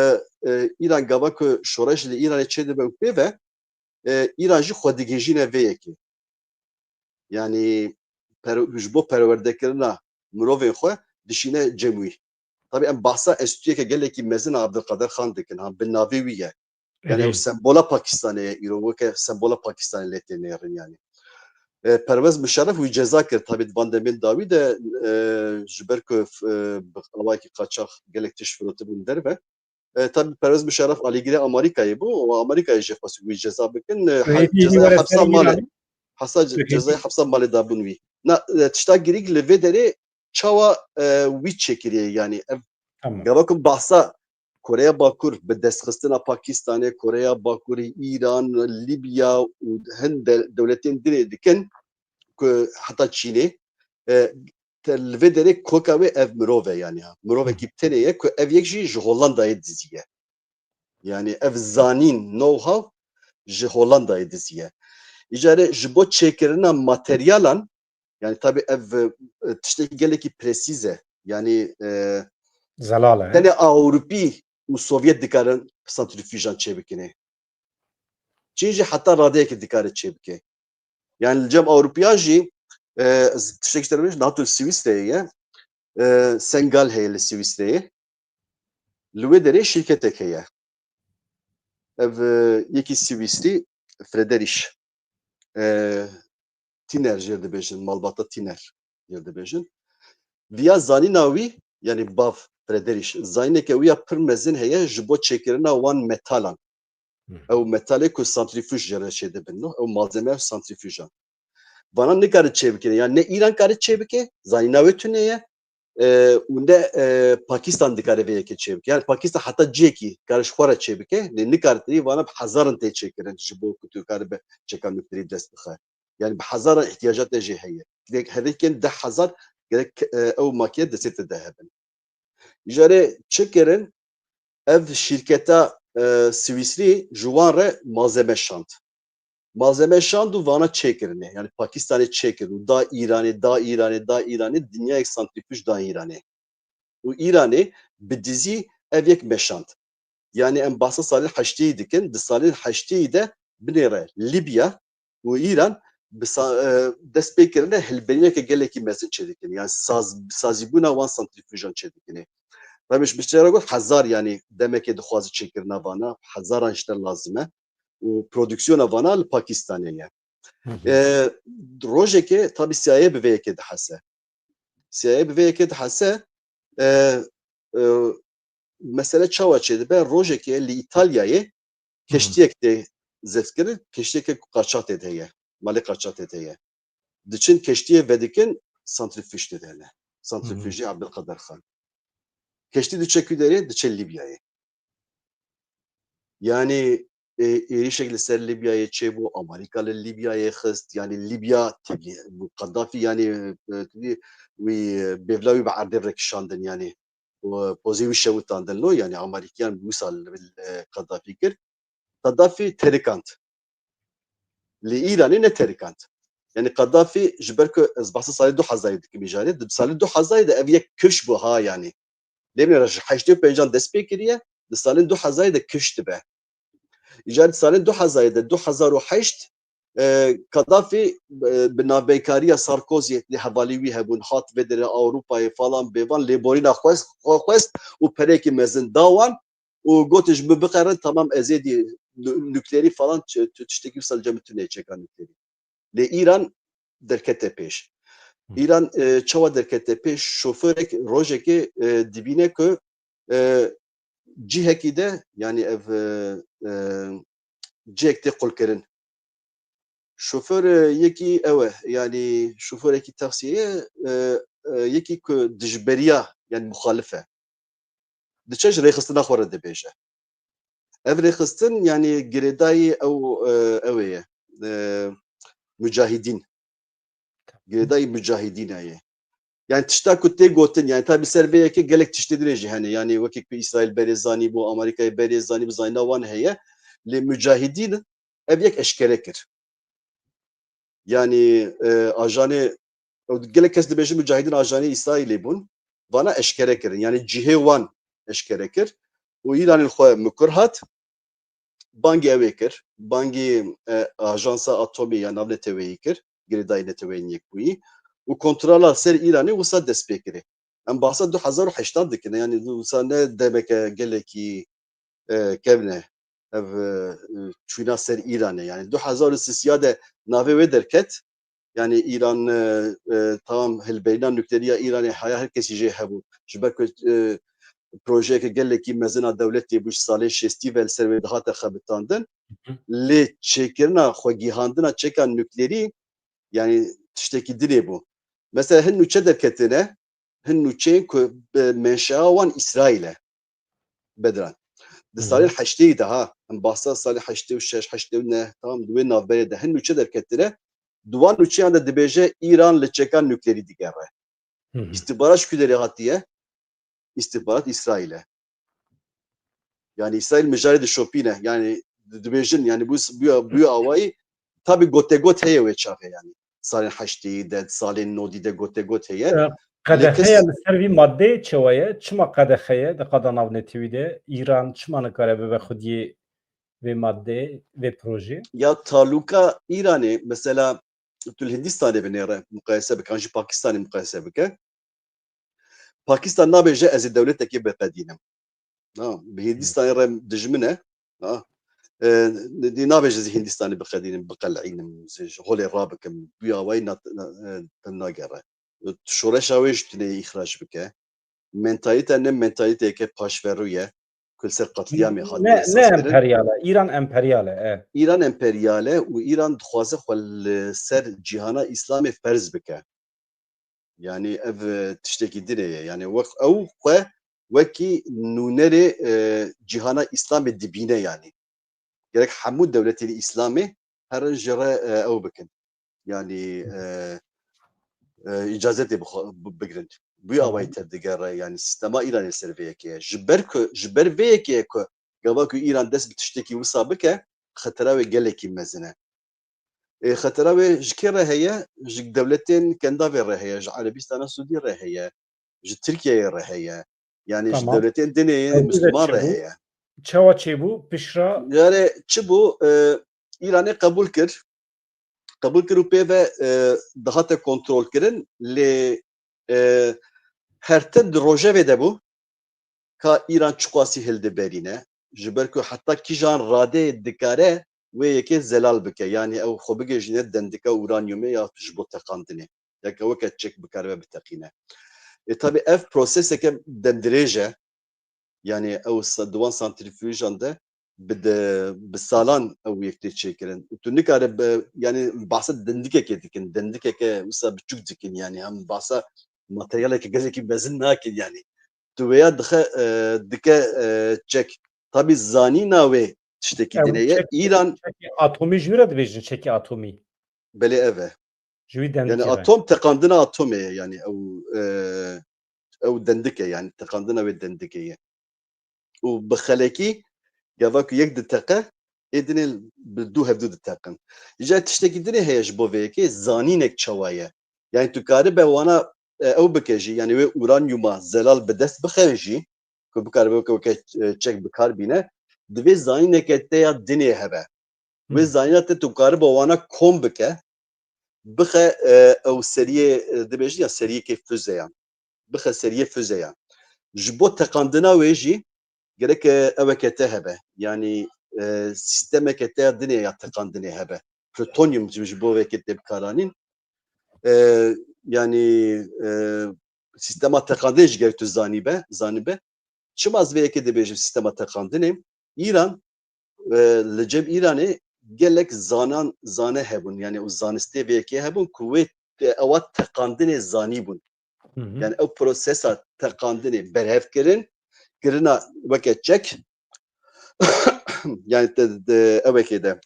e, Îran gava ku şoreş li Îranê çêdibe û pê ve, e, Îran jî xwe digihîjîne vê yekê. Yani per-, ji bo perwerdekirina mirovên xwe dişîne cem wî. Tabi em bahsa enstitûyeke gelekî mezin a Abdulkadir Xan dikin, ha, bi navê wî ye. Yani ew Erê. sembola Pakistanê ye îro, weke sembola Pakistanê lê tê nêrin yani. E, Pervez Muşerref wî ceza kir, tabi di van demên dawî de, e, ji ber ku, e, bi awayekî qaçax gelek tişt firotibûn derve. E, tabi Pervez Muşerref alîgirê Amerîkayê bû û Amerîkayê jê xwest wî ceza bikin. E, Wê he-, yekî cezaya were hepsa serî malê. Hesa ce-, Wê cezaya hepsa malê dabûn wî. Na, e, tişta girîng li vê derê çawa, e, wî çêkiriye, yani ev Tamam. gava ku bahsa Koreya Bakur bi destxistina Pakistanê, Koreya Bakurê, Îran, Libya û hin de-, dewletên dinê dikin ku heta Çînê, e, te li vê derê koka wê ev mirov e yani ha. Mirovekî tenê ye ku ev yek jî ji Hollandayê diziye. Yani ev zanîn, know-how, ji Hollandayê diziye. Îcarê ji bo çêkirina materyalan, yani tabi ev e, tiştekî gelekî presîz e. Yani e, Zelal e. tenê Ewropî û Sovyet dikarin santrîfujan çêbikine. Çîn jî heta radeyekê dikare çêbike. Yani li cem Ewropiya jî e, tiştekî te nato Swîsreyê ye. E, Sengal heye li Swîsreyê. Li wê derê şîrketek heye. Ev e, yekî Swîsrî Frederiş e, Tiner jê dibêjin, malbata Tiner jê dibêjin. Viya zanîna wî, yani bav Frederiş, zanîneke wî ya pir mezin heye ji bo çêkirina wan metalan. Ew metalê ku santrîfuj jê re çêdibin, no? Ew malzeme santrîfujan. Vana nikare çêbikire, yani ne Îran kare çêbike, zanîna wê tune ye, e, û ne e, Pakistan dikare vê yekê çêbike. Yani Pakistan heta cihekî kare ji xwe re çêbike, lê nikare tê vana bi hezaran tê çêkirin ji bo ku tu karibe çeka nuklerî dest bixe. Yani bi hezaran ihtiyaca te jê heye. Gerek herêkên deh hezar gerek e, ew makine destê te de hebin. Îcarê çi kirin? Ev şîrketa e, Swîsrî ji wan re malzeme şand. Malzeme şand û vana çêkirine. Yani Pakistanê çêkir û da Îranê, da Îranê, da Îranê, dinyayek santrîfuj da Îranê. Û Îranê bi dizî ev yek meşand. Yani em bahsa salên heştêyî dikin, di salên heştêyî de binêre Libya û Îran bi sa- e, dest pê kirine hilberîneke gelekî mezin çêdikin. Yani saz, sazîbûna wan santrîfujan çêdikine. Tabii ji biştera got hezar yani demekê dixwaze çêkirina vana, hezaran ji te lazim e. Û produksiyona vana li Pakistanê ye. E, rojekê tabii C I A bi vê yekê dihese. C I A bi vê yekê dihese, e, e, mesele çawa çêdibe? Rojekê li Îtalyayê keştiyek tê zevkirin, keştiyeke ku qaçatê de heye, malê qaçatê de heye. Diçin keştiyê vedikin, santrîfuj tê de hene. Santrîfujê Abdulkadir Xan. Keştî diçe ku derê, diçe Libyayê. Yani e, êrişek li ser Libyayê çêbû, Amerîka li Libyayê xist, yani Libya tevlî bû. Qedafî yani e, tu dî wî e, bêvla wî bi erdê re kişandin yani. Û pozê wî şewitandin lo, yani Amerîkiyan wisa li e, Qedafî kir. Qedafî terikand. Li Îranê ne terikand. Yani Qedafî ji ber ku ez behsa salê du hezarî dikim îcarê, di salê du hezarî de ev yek kiş bû ha yani. Demê re ji heştê û pêncan dest pê kiriye, di salên du hezarî de kiş dibe. Îcar di salên du hezarî de, du hezar û heşt, e, Kadafî e, bi navbeynkariya Sarkozy lê hevalî wî hebûn, hat vê derê Ewropayê falan bêvan lêborîna xwest, xwe xwest û perekî mezin da wan û gotin ji min biqerin, tamam ez êdî nu- nuklerî falan çi- tu tiştekî wisa li cem min tune çeka nuklerî. Lê Îran derkete pêş. Hı. Îran e, çawa derkete pêş? Şoförek rojekê e, dibîne ku e, cihekî de, yani ev e, e, cihek tê qulkirin. Şoför e, yekî ew e, yani şoförekî taksiyê ye, e, e, yekî ku dijberiya, yani muxalif e. Diçe ji rêxistina xwe re dibêje. Ev rêxistin, yani girêdayî ew e, ew ê ye. E, mucahidîn. Girêdayî mucahidîna ye. Yani tişta ku tê gotin, yani tabi ser vê yekê gelek tiştê din jî hene. Yani wekî ku Îsraîl berê zanî bû, Amerîkayê berê zanî bû, zanîna wan heye. Lê mucahidîn ev yek eşkere kir. Yani e, ajanê, ew gelek kes dibêjin mucahidîn ajanê Îsraîlê bûn. Vana eşkere kirin. Yani cihê wan eşkere kir. Û Îranê li xwe mikur hat. Bangî ew ê kir. Bangî e, ajansa atomî ya navneteweyî kir. Girêdayî neteweyên yekbûyî. Û kontrola ser Îranê wisa dest pê kirê. Em bahsa du hezar û heştan dikin. Yani wisa ne demeke gelekî e, kevne. Ev e, çûna ser Îranê. Yani du hezar û sisiya de navê wê derket. Yani Îran e, e, tamam hilberîna nuklerî ya Îranê haya her kesî jê hebû. Ji ber ku e, projeyeke gelekî mezin a dewletê bû, ji salên şêstî ve li ser wê dihate xebitandin. Hı hı. Lê çêkirina xwegihandina çeka nuklerî yani tiştekî dinê bû. Mesela hin nûçe derketine, hin nûçeyên ku bi menşea wan Îsraîl e. Bedran. Di Hı salên hı. heştêyî de ha, em bahsa salê heştê û şeş, heştê û neh, tamam, di wê navberê de hin nûçe derketine, di wan nûçeyan de dibêje Îran li çeka nuklerî digere. Hı hı. Îstihbarat ji ku derê hatiye? Îstihbarat Îsraîl e. Yani Îsraîl mijarê dişopîne. Yani di- dibêjin, yani bu, bu, bu awayî tabi gotegot heye wê çaxê yani. Salên heştî de, salên nodî de gotegot heye. E, Lê kes- Qedexeya li ser vî maddeyê çawa ye? Çima qedexe ye di qada navnetewî de? Îran çima nikare bibe xwediyê vê maddeyê, vê projeyê? Ya taluka Îranê, mesela tu li Hindistanê binêre, muqayese bike, an jî Pakistanê muqayese bike. Pakistan nabêje ez ê dewletekê biqedînim. Ha, bi Hindistanê re dijmin e. Ha. E, dî nabêje ez ê Hindistanê biqedînim, biqelînim, ez ê ji holê rabikim. Bi awayî nat-, na-, e, nagere. Şoreşa wê ji tuneyê îxrac bike. Mentalite ne mentalîteyeke paşverû ye ku li ser qatliyamê hatiye Ne, ne esas kirin. Emperyal e. Îran emperyal e. E. Îran emperyal e û Îran dixwaze xwe li ser cîhana Îslamê ferz bike. Yani ev, e, tiştekî din e. Yani wek ew xwe wekî nûnerê, e, cîhana Îslamê dibîne yani. Gerek hemû dewletên Îslamê herin ji re, e, ew bikin. Yani, e, e, îcazetê bixwe-, bi-, bigrin. Bu awayî tevdigere, yani sîstema Îranê ser vê yekê ye. Ji ber ku, ji ber vê yekê ye ku gava ku Îran dest bi tiştekî wisa bike, xetera wê gelekî mezin e. Ê, xetera wê ji kê re heye? Ji dewletên Kendavê re heye, ji Erebistana Sûdî re heye, ji Tirkiyeyê re heye. Yani ji Tamam. dewletên dinê yên Ew Misliman çi re bû? Heye. Çawa çêbû? Pişra Yani çi bû? E, Îranê qebûl kir. Qebûl kir û pê ve, e, dihate kontrolkirin. Lê, e, her tim di rojevê de bû ka Îran çiqasî hildiberîne. Ji ber ku heta kîjan radeyê dikare wê yekê zelal bike. Yani ew xwe bigihîjîne dendika uranyumê ya ji bo teqandinê. Ya ke weke çek bikaribe biteqîne. E, tabi ev proseseke demdirêj e. Yani ew sa-, di wan santrîfujan de bi de, bi salan ew yek tê çêkirin. Û tu nikare bi, yani bahsa dendikekê dikin. Dendikeke wisa biçûk dikin yani. Em bahsa materyaleke gelekî mezin nakin yani. Tu wêya dixe, e, dike, e, çek. Tabi zanîna wê tiştekî Ew din e. çek- Îran Çekî atomî ji wî re dibêjin çekî atomî. Belê ev e. Ji wî Yani dendikê re. Atom teqandina atomê ye yani ew, e, ew dendike yani teqandina wê dendikê ye. Û bi xelekî gava ku yek diteqe, ê dinê bi du hevdu diteqin. Îca tiştekî dinê heye ji bo vê yekê zanînek çawa ye. Yani tu karibe wana, e, ew bike jî, yani wê uranyuma zelal bi dest bixe jî, ku bikaribe weke, weke, e, çek bi kar bîne, divê zanîneke te ya dinê hebe. Wê Hmm. Zanîna te tu karibe wana kom bike, bixe, e, ew seriyê, e, dibêjin ya seriyekê füzeyan. Bixe seriyê füzeyan. Ji bo teqandina wê jî gerek, e, eweke te hebe. Yani, e, sîstemeke te ya dinê ya teqandinê hebe. Plutonyum ji, ji bo vê yekê tê bikaranîn. E, yani, e, sîstema teqandinê jî gerek tu zanîbe, zanibe. Çima ez vê yekê dibêjim sîstema teqandinê? Îran, e, li cem Îranê gelek zanan, zane hebûn, yani û zanistê vê yekê hebûn ku wê te-, ewa teqandinê zanîbûn. Hı hı. Yani ew prosesa teqandinê berhev kirin, kirina weke çek, yani te, te, ewekê de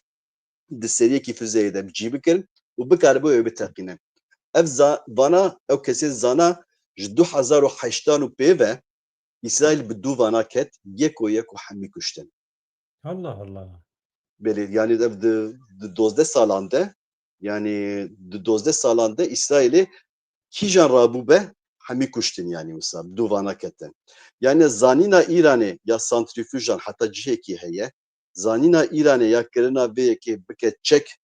di seriyekî füzeyê de bi cî bikirin û bikaribe wê biteqîne. Ev za-, vana, ew kesên zana ji du hezar û heştan û pê ve Îsraîl bi du vana ket, yeko yeko hemî kuştin. Allah Allah. Belê, yani ev di, di dozdeh salan de, yani di dozdeh salan de Îsraîlê kîjan rabûbe hemî kuştin yani wisa, bi du vana ketin. Yani zanîna Îranê ya santrîfujan heta cihekî heye, zanîna Îranê ya kirina vê yekê bike çek,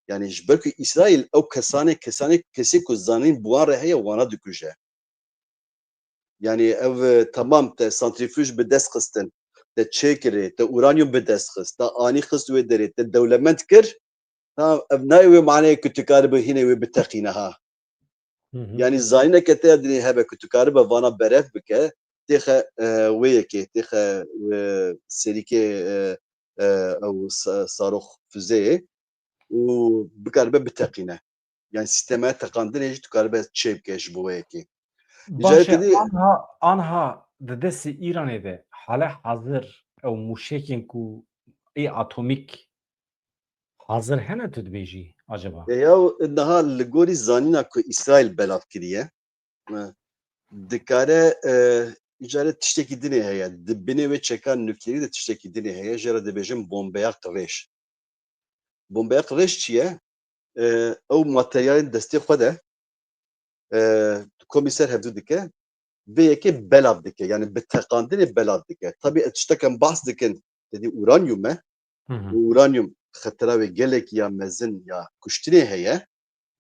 yani ji ber ku Îsraîl ew kesanê, kesanê, kesê ku zanîn bi wan re heye, wana dikuje. Yani ev, e, temam te santrîfuj bi dest xistin, te çêkirê, te uranyum bi dest xist, te anî xist wê derê, te dewlemend kir, ta ev nayê wê maneyê ku tu karibî hînê wê biteqîne ha. Hı hı. Yani zanîneke te ya dinê hebe ku tu karibe vana berev bike, têxe, e, wê yekê, têxe, e, serîkê, e, e, ew sa-, sarox füzeyê û bikaribe biteqîne. Yani sîstema teqandinê jî tu karibe çê bike ji bo wê yekê. Îcarê Baş e, te dî- anha, anha di destê Îranê de hale hazir ew mûşekên ku ê atomîk hazir hene tu dibêjî acaba? E, ya niha li gorî zanîna ku Îsraîl belav kiriye, e, dikare, e, îcarê tiştekî dinê heye. Di binê wê çeka nuklerî de tiştekî dinê heye. Jê re dibêjin bombeya qirêj. Bombeya qirêj çi ye? E, ew materyalên destê xwe de, e, komî ser hevdû dike, vê yekê belav dike. Yani bi teqandinê belav dike. Tabii ez tişteke behs dikin, tedî uranyum e. Hı hı. Û uranyum xetera wê gelekî ya mezin ya kuştinê heye.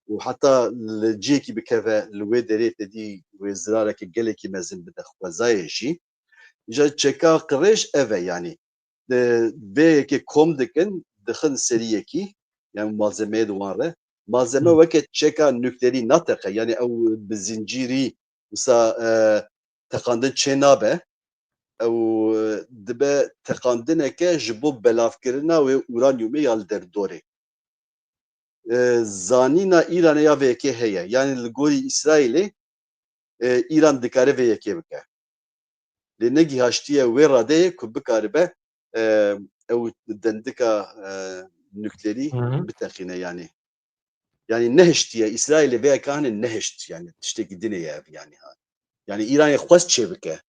Û heta li cihekî bikeve, li wê derê tedî wê zirareke gelekî mezin bide xwezayê jî. Îca çeka qirêj ev e, yani. Di vê yekê kom dikin, dixin serî yekî, yani malzemeyê di wan re. Malzeme Hı. weke çeka nuklerî nateqe, yani ew bi zincîrî wisa, e, teqandin çê nabe. Ew, e, dibe teqandineke ji bo belavkirina wê uranyumê ya li derdorê. E, zanîna Îranê ya vê yekê heye. Yani li gorî Îsraîlê, e, Îran dikare vê yekê bike. Lê negihaştiye wê radeyê ku bikaribe, e, ew dendika, e, nuklerî Hı hı. biteqîne yani. Yani nehiştiye, Îsraîlê vê yekê hanê nehişt yani, tiştekî dinê ye ev yani. Yani Îranê xwest çê bike.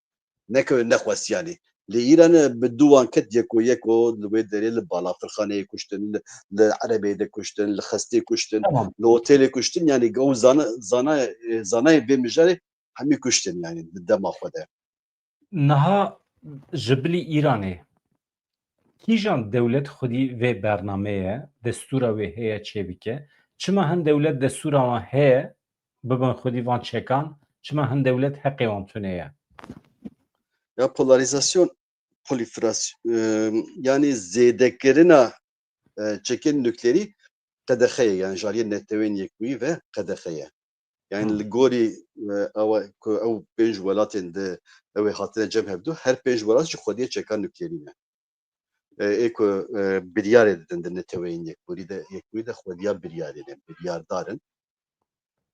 Neke nexwest yani. Lê Îranê bi dû wan ket yeko yeko, li wê derê li balafirxaneyê kuştin, li, li erebeyê de kuştin, li xestê kuştin, Tamam. li otelê kuştin, yani ew zana, zana, e, zanayê vê mijarê hemî kuştin yani di dema xwe de. Niha ji bilî Îranê kîjan dewlet xwedî vê bernameye, destûra wê heye çêbike? Çima hin dewlet destûra wan heye, bibin xwedî van çekan, çima hin dewlet heqê wan tune ye? Ya polarîzasyon, polîfras-, e, yani zêdekirina, e, çekên nuklerî qedexe ye, yani ji aliyê Neteweyên Yekbûyî ve qedexe ye. Yani Hı. li gorî, e, ew ku ew pênc welatên di ew ê hatine cem hevdu, her pênc welat jî xwediyê çeka nuklerî ne. E, ê ku, e, biryarê didin di Neteweyên Yekbûrî de, Yekbûyî de xwediya biryarê ne, biryardar in.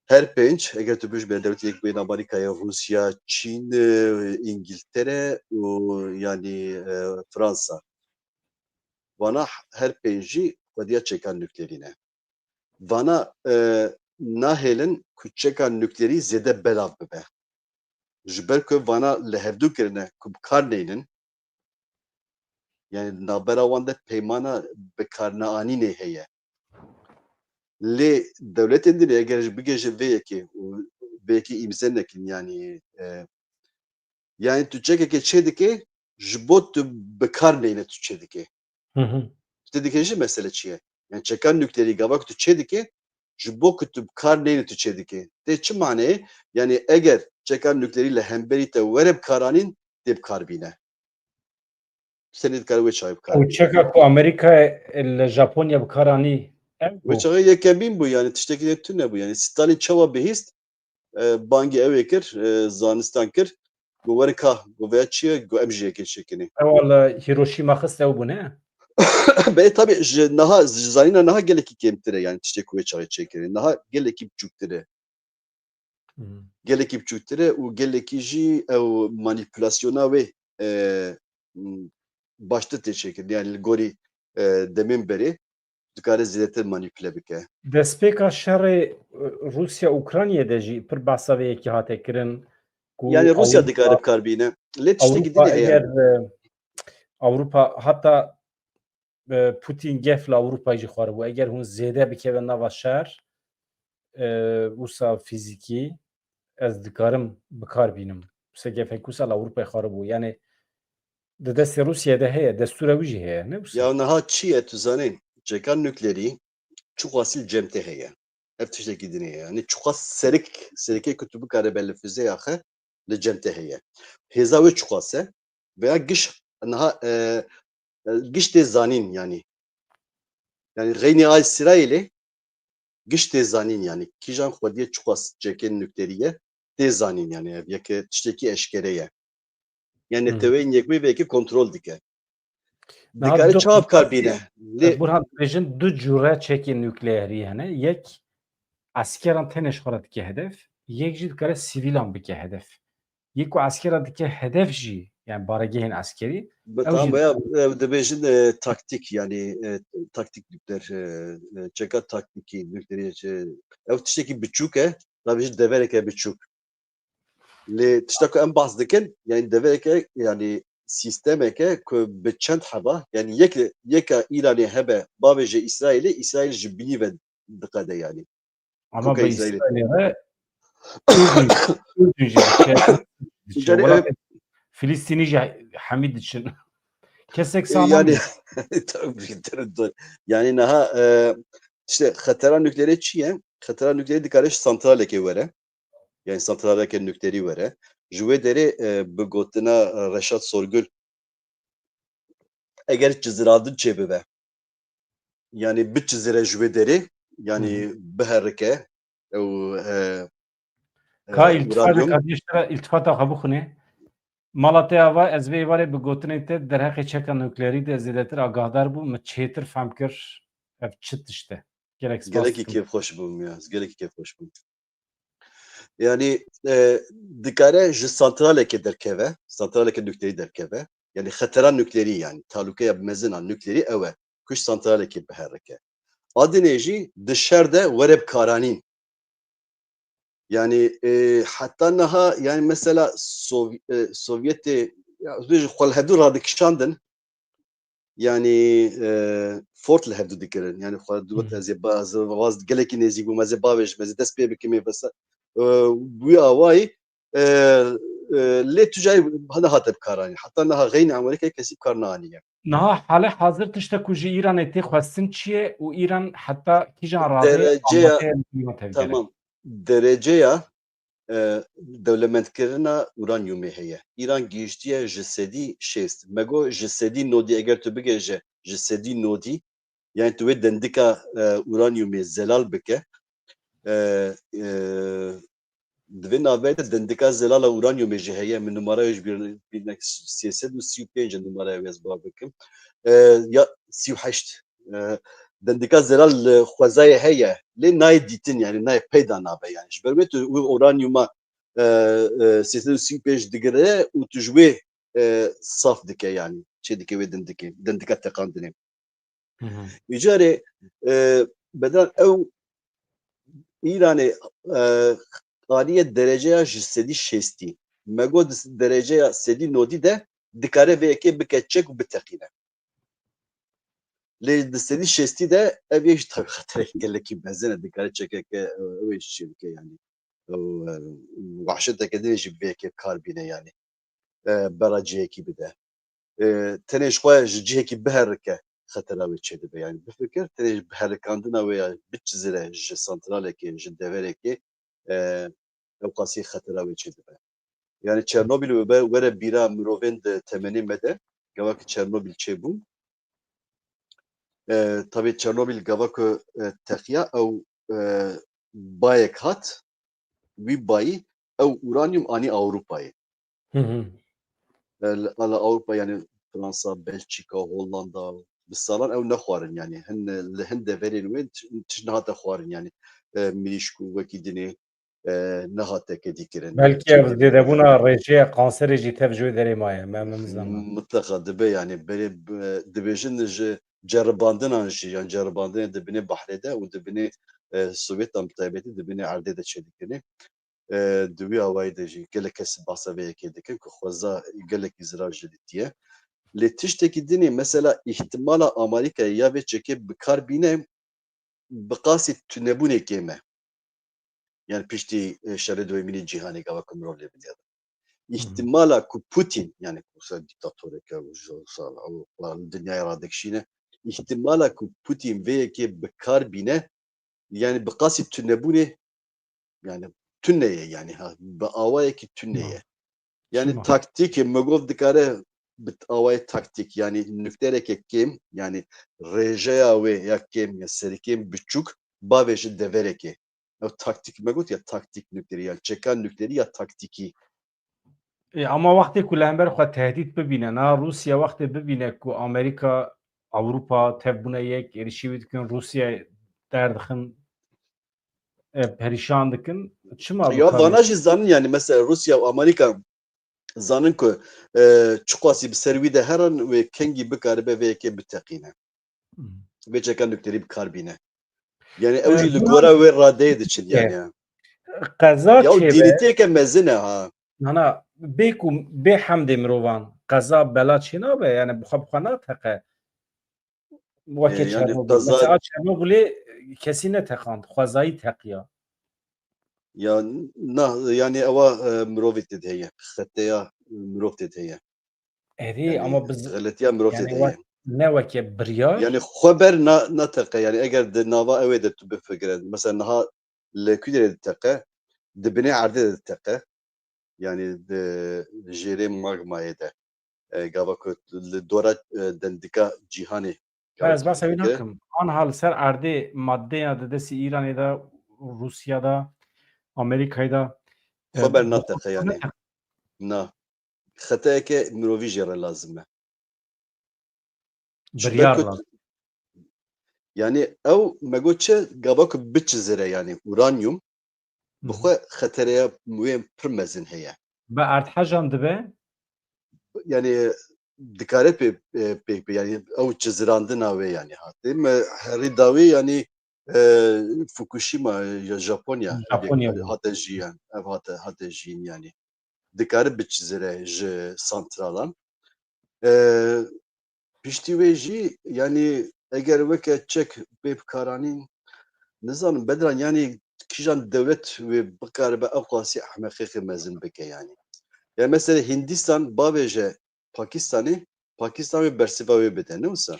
Her pênc, eger tu bijî Dewletê Yekbûyî yên Amerîkayê, Rûsya, Çîn, e, Îngiltere û yanî, e, Fransa. Vana her pênc jî xwediya çeka nuklerî ne. Vana, e, nahêlin ku çeka nuklerî zêde belav bibe. Ji ber ku vana li hevdû kirine ku bi kar neynin, yani navbera wan de peymana bikarneanînê heye. Lê dewletên din eger ji bigihêje vê yekê û vê yekê îmze nekin, yani, e, yani tu çekekê çê dike, ji bo tu bi kar neyne tu çê dike. Hı hı. Tu dikê jî mesele çi ye? Yani çeka nuklerî gava ku tu çê dike, ji bo ku tu bi kar neyne tu çê dike. Tê çi maneyê? Yani eger çeka nuklerî li hemberî te were bikaranîn, tê bi kar bîne. Tenê dikare wê çaxê bi kar Ew bîne. Çeka ku Amerîka li Japonya bi kar anî, ev Wê bû. Çaxê yekemîn bû, yani tiştekî de tune bû. Yani Stalin çawa bihîst, e, bangê ew ê kir, e, zanistan kir, got, "Werin ka, got, veya çi ye?" Got, "Em jî yekê çêkinê." Ewa li Hiroşîma xist ew bû, ne? Belê tabii ji niha, ji zanîna niha gelekî kêmtir e, yani tiştê ku wê çaxê çêkirê. Niha gelekî biçûktir e. Hmm. Gelekî biçûktir e û gelekî jî ew manîpulasyona wê, e, m, baştir tê çêkirin. Yani li gorî, e, demên berê dikare zêdetir manîpule bike. Destpêka şerê, e, Rûsya Ukraynayê de jî pir behsa vê yekê hate kirin ku Yani Rûsya Ewropa, dikare bi kar bîne. Lê tiştekî Ewropa din heye. Eger, e, Ewropa heta, e, Putin gef li Ewropayê jî xwaribû. Eger hûn zêde bikevin nava şer, e, wisa fîzîkî, ez dikarim bi kar bînim. Wisa gefek wisa li Ewropayê xwaribû. Yani di destê Rûsyayê de heye, destûra wî jî heye, ne wisa? Ya niha çi ye tu zanî? Çeka nuklerî çiqasî li cem te heye. Ev tiştekî din heye. Yani çiqas serik, serikê ku tu bikare be li füzeya xe, li cem te heye. Hêza wê çiqas e? Veya giş niha, e, e, giş tê zanîn yani. Yani xeynî ay Îsraîlê giş tê zanîn yani. Kîjan xwediyê çiqas çekên nuklerî ye, tê zanîn yani. Ev yeke tiştekî eşkere ye. Yani Hı. Neteweyên Yekbûyî vê yekê kontrol dike. Niha Dikare du çawa bi kar bîne? Lê Burhan, dibêjin du cure çekên nukleerî hene. Yek eskeran tenê ji xwe re dike hedef, yek jî dikare sivîlan bike hedef. Yek ku eskeran dike hedef jî, yani baregehên eskerî, Bi ew tam jî veya, e, dibêjin, e, taktîk, yani, e, taktîk nukleer, e, e, çeka taktîkî nukleerî, e, ew tiştekî biçûk e, tabî jî devereke biçûk. Lê tişta ku em behs dikin, yani devereke, yani sîstemeke ku bi çend heba, yani yek, yeka Îranê hebe, bavêje Îsraîlê, Îsraîl ji binî ve diqede yani. Ama Koka bi Îsraîlê. Îsraîlê re Urdun jî diçe, diçe. Carê, Welatê Filistînî jî hemî diçin. Kesek e, sağlam yani, değil. Tabii, tabii, doğru. Yani naha, e, işte xetera nukleerê çi ye? Xetera nukleerê dikare ji santralekê were. Yani santraleke nukleerî were. Ji wê derê, e, bi gotina, e, Reşat Sorgul, eger çizirandin çêbibe, yani biçizire ji wê derê, yani Hı hı. biherike, ew, e, e, Ka îltifata uranyum. Ka diştira îltifata xwe bixwîne. Mala te ava, ez vê êvarê bi gotinên te derheqê çeka nukleerî de zêdetir agahdar bûm, min çêtir fehm kir ev çi tişt e. Gelek spas Gelekî dikim. Kêfxweş bûm ya, ez gelekî kêfxweş bûm. Yani, e, dikare ji santraleke derkeve, santraleke nukleerî derkeve. Yani xetera nukleerî yani, talukeya mezin a nukleerî ew e, ku ji santralekê biherike. A dinê jî di şer de were bi karanîn. Yani, e, heta niha, yani mesela Sov-, e, Sovyetê, ya, ji xwe li hevdû radikişandin, yani, e, fort li hevdû dikirin. Yani xwe dû Hmm. ez ê ba-, ez ê vaz gelekî nêzîk bûm, ez ê bavêjim, ez ê dest pê bikim ê vesa. E, wî awayî, e, e, lê tu cayî hene hate bi kar anî. Heta niha xeynî Amerîkayê kesî bi kar neanîye. Niha hale hazir tişta ku ji Îranê tê xwestin çi ye û Îran heta kîjan radeyê Dereceya, amade ye li Îran tevgere? Tamam. Dereceya, e, dewlemendkirina uranyumê heye. Îran gihîştiye ji sedî şêst. Me got ji sedî nodî, eger tu bigêje ji sedî nodî, yani tu wê dendika, e, uranyumê zelal bike, e, e, di vê navberê de dendika zelala uranyumê jî heye. Min numara wê ji bîr, bîr ne, sê sed û sî û pênc e numara wê ez bar bikim. E, ya sî û heşt. E, dendika zelal li xwezayê heye. Lê nayê dîtin yani, nayê peyda nabe yani. Ji ber wê tu wê uranyuma, e, e, sê sed û sî û pênc digire û tu ji wê, e, saf dike yani. Çê dike wê dendikê, dendika teqandinê. Hı hı. Îcarê, e, bedan ew Îranê, e, qaliye dereceya ji sedî şêstî. Me got di dereceya sedî nodî de dikare vê yekê bike çek û biteqîne. Lê di sedî şêstî de ev yek ji tabii xeterek gelekî mezin e, dikare çekeke, e, ew ê çê bike yani. Ew, e, wahşeteke din jî vê yekê kar bîne yani. E, bera cihekî bide. E, tenê ji xwe ji cihekî biherike xetera wê çêdibe. Yani bifikir, tenê ji biherikandina wê ya biçizire ji santralekê, ji deverekê, e, ewqasî xetera wê çêdibe. Yani Çernobil were, were bîra mirovên di temenê me de, gava ki Çernobil çêbû. E, tabii Çernobil gava ku, e, teqiya ew, e, bayek hat, wî bayî ew uranyum anî Ewropayê. Hı hı. E, li, li Ewropa yani Fransa, Belçika, Hollanda, bi salan ew nexwarin yani. Hin, li hin deverên wê ti-, tişt nehate xwarin yani. E, mirîşk û wekî dinê, e, nehate kedî kirin. Belkî ev zêdebûna rêjeya kanserê jî tev ji wê derê maye. Me, me nizana. Mutlaka dibe yani. Berê, e, dibêjin ji ceribandinan jî, yan ceribandinê di binê bahrê de û di binê, e, Sovyetan bi taybetî di binê erdê de çêdikirin. E, di wî awayî de jî gelek kes behsa vê yekê dikin ku xweza gelekî zirar jî dîtiye. Lê tiştekî dinê mesela îhtimala Amerîkayê ya vê çekê bi kar bîne bi qasî tunebûnê kêm e. Yani piştî, e, şerê duyemînê cîhanê gava ku mirov lê binêre. Hı hı. Îhtimala ku Putin, yani ku ser dîktatoreke û ji sal ew li dinyayê radikişîne, îhtimala ku Putin vê yekê bi kar bîne, yani bi qasî tunebûnê, yani tune ye yani ha, bi awayekî tune ye. Tamam. Yani Çima? Taktîk, me got dikare bi awayê taktîk, yani nuktereke kêm, yani rêjeya wê ya kêm ya serikêm biçûk, bavêje deverekê. Ew taktîk me got ya taktîk nukterî, ya çeka nukterî ya taktîkî. E, ama wextê ku li hember xwe tehdît bibîne, na Rûsya wextê bibîne ku Amerîka, Ewropa tev bûne yek, êrişî wî dikin, Rûsyayê derdixin, e, perîşan dikin. Çima bi Ya kar vana jî zanin yani mesela Rûsya û Amerîka zanin ku, e, çiqasî bi ser wî de herin wê kengî bikaribe vê yekê biteqîne. Hmm. Vê çeka nukterî bi kar bîne. Yani ew E, jî li buna gora wê radeyê diçin yani. E, qeza Ya û çêbe. Dînîtiyeke mezin e ha. Nana, bê ku bê hemdê mirovan qeza bela çênabe, yani bi xwe bi xwe nateqe. Weke Ee, yani Çernobîl. Qeza Mesela Çernobîlê kesî neteqand, xwezayî teqiya. Ya na, yani ewa, e, mirovê tê de heye. Xeteya, e, mirov tê de heye. Erê, yani ama biz xeletiya mirov tê Yani de heye. Wek, ne weke biryar. Yani xwe ber na, nateqe. Yani eger di nava ewê de tu bifikire. Mesela niha li ku derê diteqe, di binê erdê de diteqe. Yani di jêrê magmayê de. E, gava ku li dora, e, dendika cîhanê. Ha, ez behsa wî nakim. Anha li ser erdê maddeya di destê Îranê de, Rûsya de, Amerîkayê de, e, xwe ber nateqe yani. Na. Xeteyeke mirovî jê re lazim e. Biryar lazim. Yani ew me got çi, gava ku biçizire yani uranyum, bi xwe xetereya wê pir mezin heye. Bi erdhejan dibe? Yani dikare pê, e, pêk be, yani ew çizirandina wê yani hatê. Me herî dawî yani, e, Fukushima ya Japonya, Japonya hate jiyan, ev hate, hate jîn yani. Dikare biçizire ji santralan. E, piştî wê jî, yani eger weke çek bê bikaranîn, nizanim Bedran, yani kîjan dewlet wê bikaribe ew qasî ehmeqêxê mezin bike yani. Yani mesela Hindistan bavêje Pakistanê, Pakistan wê bersiva wê bide, ne wisa?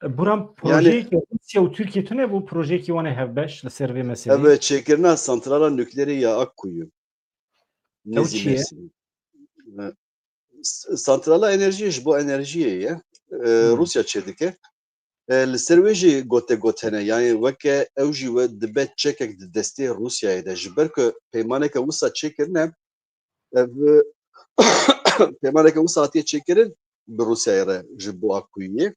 E, Buran Yani projeyekî Rûsya û Tirkiye tune bû, projeyekî wan ê hevbeş li ser vê meseleyê? Ev çêkirina santrala nukleerê ya Akkuyu. Ew nêzî çi ye? Mêrsînê. E, s-, santrala enerjiyê ji bo enerjiyê ye. E, Hmm. Rûsya çêdike. E, li ser wê jî gote got hene. Yani weke ew jî we dibe çekek di destê Rûsyayê de. Ji ber ku peymaneke wisa çêkirine, ev peymaneke wisa hatiye çêkirin bi Rûsyayê re ji bo Akkuyiyê.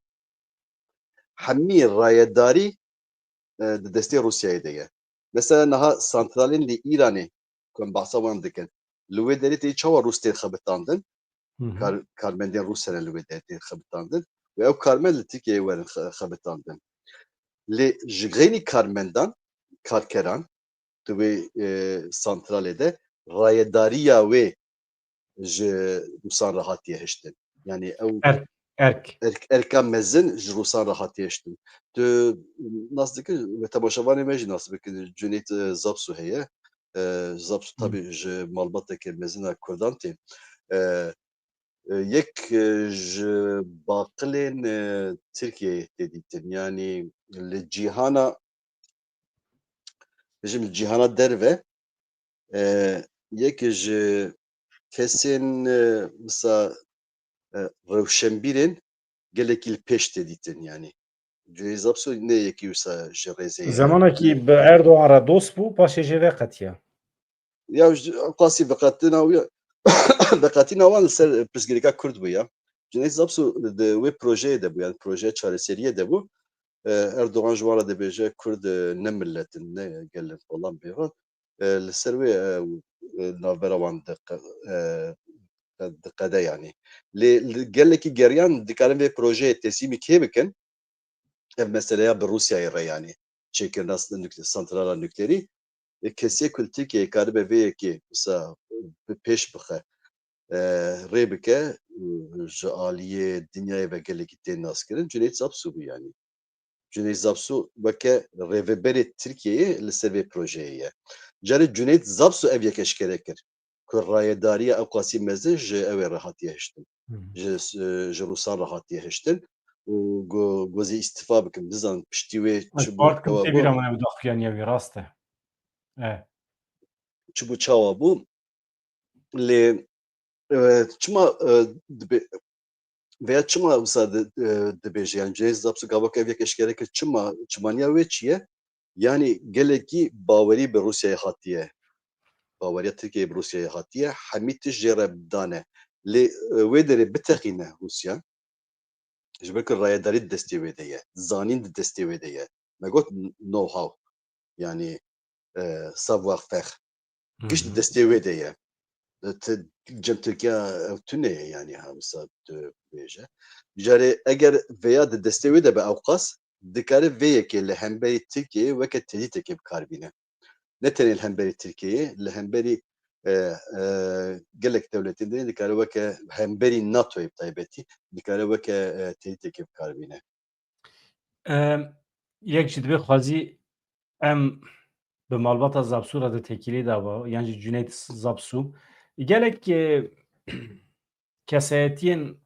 Hemî rayedarî, e, di destê Rûsyayê de ye. Mesela niha santralên li Îranê ku em behsa wan dikin, li wê derê tê çawa Rûs tên xebitandin? Hı hı. Kar-, karmendên Rûs hene li wê derê tên xebitandin. Û ew karmend li Tirkiyeyê werin xe-, xebitandin. Lê ji xeynî karmendan, karkeran, di wê, e, santralê de rayedariya wê ji Rûsan re hatiye hiştin. Yani ew Erk, erk. erk, erka mezin ji Rûsan re hatiye hiştin. Tu nas dikir, ve temaşevanê me jî nas bikin. Cüneyt, e, Zapsu heye. E, Zapsu Hı. tabii ji malbateke mezin a Kurdan tê. E, e, yek, e, ji baqilên, e, Tirkiyeyê tê dîtin. Yani li cîhana, bijim cîhana derve, e, yek ji kesên, e, wisa, e, rewşenbîrên gelekî li pêş tê dîtin yani. Cüneyt Zapsu ne yekî wisa ji rêzê ye. Zemanekî bi Erdogan re dost bû, paşê jê veqetiya. Ya ji, qasî veqetina wî, veqetîna wan li ser pirsgirêka Kurd bû ya. Cüneyt Zapsu di wê projeyê de bû, yani projeya çareseriyê de bû. E, Erdogan ji wan re dibêje Kurd, e, ne millet in, ne gel in falan bêvan. E, li ser wê, e, e, navbera wan diqe-, e, diqede yani. Lê li gelekî geriyan dikarin vê projeyê teslîmî kê bikin? Ev meseleya bi Rûsyayê re yani çêkirina s-, nukle-, santrala nuklerî, e, kesê ku li Tirkiyeyê karibe vê yekê wisa bi pêş bixe, e, rê bike, e, ji aliyê dinyayê ve gelekî tê naskirin, Cüneyt Zapsu bû yani. Cüneyt Zapsu weke rêveberê Tirkiyeyê li ser vê projeyê ye. Carê Cüneyt Zapsu ev yek eşkere kir ku rayedariya ew qasî mezin ji ew ê re hatiye hiştin. Hı hı. Ji, ji Rûsan re hatiye hiştin û got, got ez ê îstifa bikim. Nizanim piştî wê çi bû, çawa bû. Tevîra min ew daxuyaniya wî rast e. E. Çi bû, çawa bû? Lê, e, çima, e, dibe-, veya çima wisa di-, e, dibêje? Yani Cüneyt Zapsu gava ku ev yek eşkere kir, çima, çimaniya wê çi ye? Yani gelekî bawerî bi Rûsyayê hatiye. Baweriya Tirkiyeyê bi Rûsyayê hatiye. Hemî tişt jê re dane. Lê, e, wê derê biteqîne Rûsya. Ji ber ku rayedarî di destê wê de ye. Zanîn di destê wê de ye. Me got know-how. Yani, e, savoir-faire. Hı hı. Giş di destê wê de ye. E, ti-, cem Tirkiya ev tune ye yani, ha, wisa tu bêje. Carê eger veya di destê wê de be ewqas, dikare vê yekê li hemberî Tirkiyeyê weke tehdîtekê bi kar bîne. Ne tenê li hemberî Tirkiyeyê, li hemberî, e, e, gelek dewletên din dikare weke hemberî NATOyê bi taybetî, dikare weke, e, teyîtekê bi kar bîne. Em, yek jî divê xwezî em bi malbata Zapsû re di têkilî de be, yan jî Cüneyt Zapsû. Gelek, e, kesayetiyên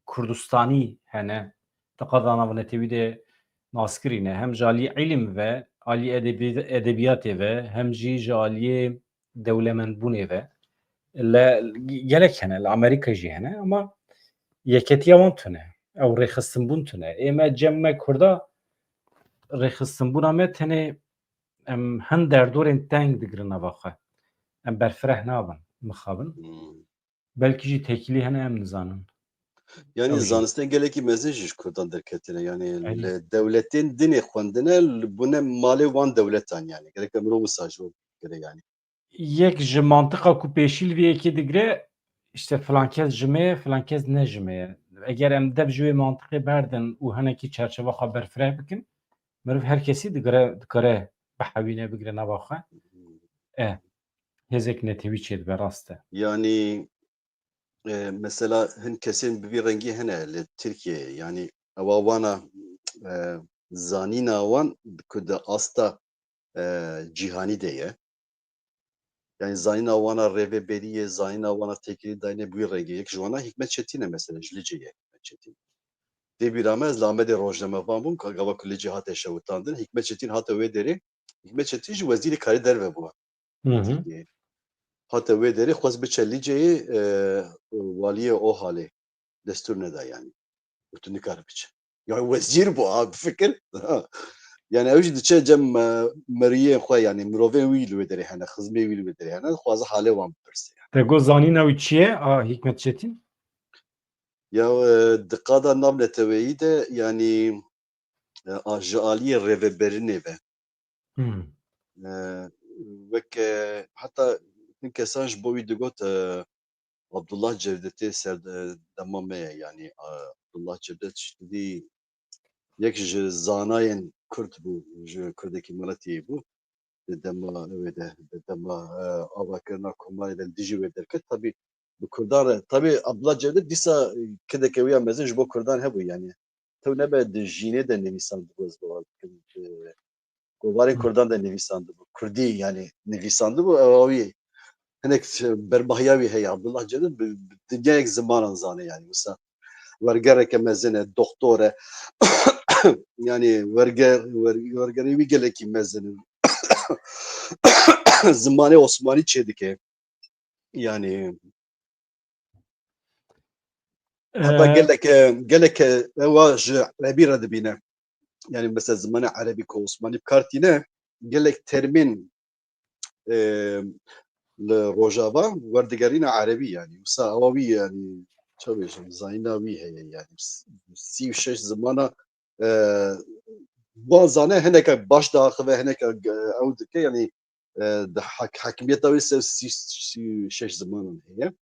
Kurdistanî hene, di qada navnetewî de naskirî ne. Hem ji alî îlim ve, alî edebi-, edebiyatê ve, hem jî ji alîyê dewlemendbûnê ve. Le, gelek hene, li Amerîka jî hene, ama yeketiya wan tune. Ew rêxistinbûn tune. Ê me cem me Kurda rêxistinbûna me tenê em hin derdorên teng digirin nava xwe. Em berfireh nabin, mixabin. Hmm. Belkî jî têkilî hene em nizanin. Yani Ew jî. Zanistên gelekî mezin jî ji Kurdan derketine. Yani Eylî. Li dewletên dinê xwendine, li bûne malê wan dewletan yani. Gerek em mirov wisa ji we bigire yani. Yek ji mantiqa ku pêşî li vê yekê digire, işte filan kes ji me ye, filan kes ne ji me ye. Eger em dev ji wê mantiqê berdin û hinekî çerçeva xwe berfireh bikin, mirov her kesî digire, dikare bihewîne bigire nava xwe. E, hêzek netewî çêdibe, rast e. Yani, e, mesela hin kesên bi vî rengî hene li Tirkiyeyê. Yani ewa wana, e, zanîna wan ku di asta, e, cîhanî de ye. Yani zanîna wana rêveberiyê, zanîna wana têkilî dayînê bi wî rengê. Yek ji wana Hikmet Çetîn e mesela, ji Licê ye Hikmet Çetîn. Tê bîra me, ez li Amedê rojnamevan bûm, ka gava ku Licê hate şewitandin, Hikmet Çetîn hate wê derê. Hikmet Çetîn jî wezîrê karê derve bû. Hı hı. Tirkiyeyê. Hate wê derê xwest biçe Liceyê, e, waliyê OHALê destûr neda yani. Û tu nikare biçe. Ya wezîr bû, ha, bifikir. Yani ew jî diçe cem, e, meriyê xwe, yani mirovên wî li wê derê hene, xizmê wî li wê derê hene, dixwaze halê wan bipirse yani. Te got zanîna wî çi ye, a Hikmet Çetîn? Ya, e, di qada navneteweyî de, yani, e, a, ji aliyê rêveberinê ve. Hmm. E, weke heta hin kesan ji bo wî digot, e, Abdullah Cevdetê ser de, dema me ye, yani, e, Abdullah Cevdet ji dî yek ji zanayên Kurd bû, ji Kurdekî miletî bû. Di dema wê de, di dema, e, avakirina Komarê de li dijî wê derket. Tabî bi Kurdan re, tabî Abdullah Cevdet dîsa kideke wî ya mezin ji bo Kurdan hebû, yani. Tew nebe di jînê de nivîsandibû, ez bawer dikim. Di kovarên Hı. Kurdan de nivîsandibû. Kurdî, yani, nivîsandibû, ew wî hinek bermahiya wî heye. Abdullah Cevdet bi, bi dinyayek zimanan zane, yani. Wisa wergereke mezin e, doktor e. Yani werger, wer-, wergerê wî gelekî mezin e. Zimanê Osmanî çêdike. Yani heta Ee, gelek, e, gelek, e, ewa ji Erebî re dibîne. Yani mesela zimanê Erebî ku Osmanî bi kar tîne, gelek termên, e, li Rojava werdigerîne Erebî yani. Wisa ewa wî yani, çawa bêjim, zayîna wî heye yani. Sî û şeş zimana, e, wan zane, hineke baş diaxive, hineke, e, ew dike yani, e, di hak-, hakimiyeta wî ser sî, sî û şeş zimanan heye.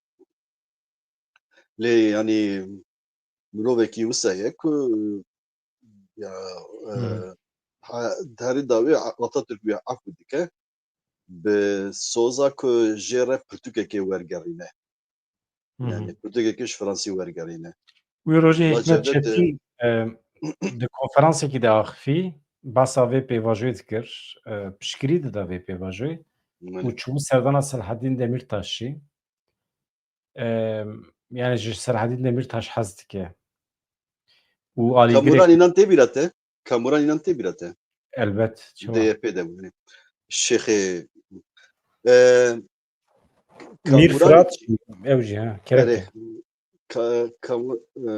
Lê yani mirovekî wisa ye ku ya, e, Hmm. ha-, herî dawî Atatürk wî efû dike, bi soza ku jê re pirtûkekê wergerîne. Hı hı. Yani pirtûkekê ji Fransî wergerîne. Wî rojê Abdullah Hikmet Cevdet, e, Çetîn, e, di konferansekî de axifî, basa vê pêvajoyê dikir, e, piştgirî dida vê pêvajoyê Belê. Û çûbû serdana Selahedîn Demîrtaş jî. E, yani ji Selahedîn Demîrtaş hez dike. Û alîgirê Kamuran Înan tê bîra te? Kamuran Înan tê bîra te? Elbet, çima? D Y P de bû, yani. Şêxê, e, Mîr Kamuran Firat jî, ew jî, ha, Kerek Erê, e. Ka-, Kamu-, e,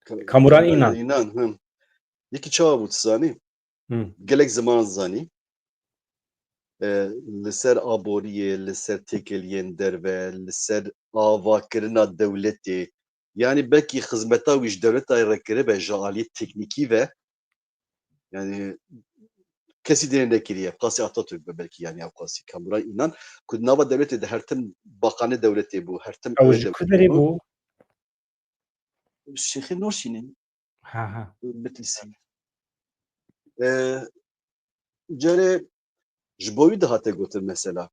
Ka-, Kamuran Kamuran Înan. Înan, hı. Yekî çawa bû, tu zanî? Hı. Gelek ziman zanî. E, li ser aboriyê, li ser têkeliyên derve, li ser avakirina dewletê. Yani belkî xizmeta wî ji dewleta re kiribe ji aliyê teknîkî ve. Yani kesî dinê nekiriye. Qasî Atatürk be belkî, yani ew qasî Kamuran Înan. Ku di nava dewletê de her tim baqanê dewletê bû, her tim Ew ji ku derê bû? Şêxê Norşînê. Ha, ha. Bitlisî. E, carê ji bo wî dihate gotin mesela.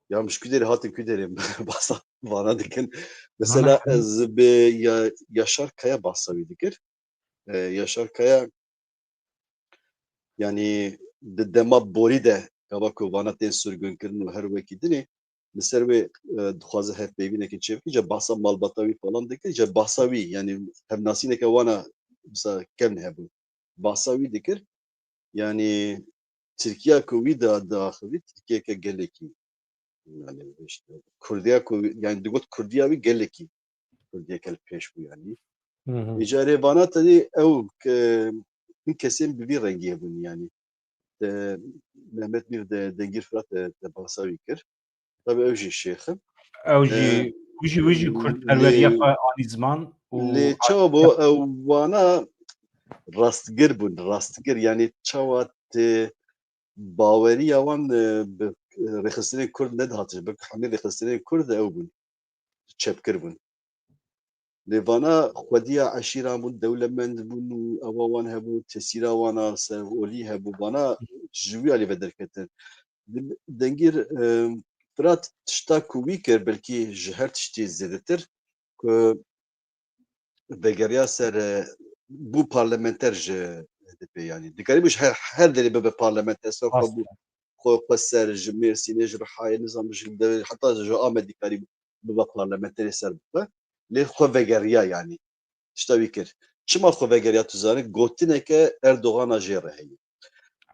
Ya ji ku derê hatin ku derê basa vana dikin. Mesela ez bi ya, Yaşar Kaya basa wî dikir. E, Yaşar Kaya yani di dema borî de gava ku vana tên sirgunkirin û her wekî dinê li ser wê e, dixwaze hevpeyvînekê çêbike, ca basa malbata wî falan dikir, ca basa wî yani hevnasîneke wana mesela kevn hebû. Basa wî dikir. Yani Tirkiya ku wî da diaxivî, Tirkiyeke gelekî. Yani işte, Kurdiya ku yani digot Kurdiya wî gelekî. Kurdiyeke li pêş bû yani. Hı hı. Îcarê vana tedî ew ke hin kesên bi vî rengî hebûn yani. Te, Mehmet Mîr de Dengîr Firat de, de basa wî kir. Tabi ew jî şêx in. Ew jî, Ee, wî jî, wî jî kurdperweriya xwe anî ziman û lê çawa bû ew vana rastgir bûn, rastgir. Yani çawa te baweriya wan e, bi rêxistinên kurd nedihat, belkî hemî rêxistinên kurd ew bûn, çepkir bûn. Lê vana xwediya eşîran bûn, dewlemend bûn û ewa wan hebû, tesîra wan a ser olî hebû. Vana ji wî alî ve derketin. Dengîr e, Firat tişta ku wî kir, belkî ji her tiştî zêdetir, ku vegeriya ser e, bû parlamenter ji H D P, yani dikarîbû ji her, her derê bibe parlamenter, ser xwe bû xwe, xwe ser ji Mêrsînê, ji Rihayê, nizam ji de, heta ji Amedê dikarîbû bibe parlamenterê ser bixwe. Lê xwe vegeriya yani. Tişta wî kir. Çima xwe vegeriya tu zanî? Gotineke Erdogan a jê re heye.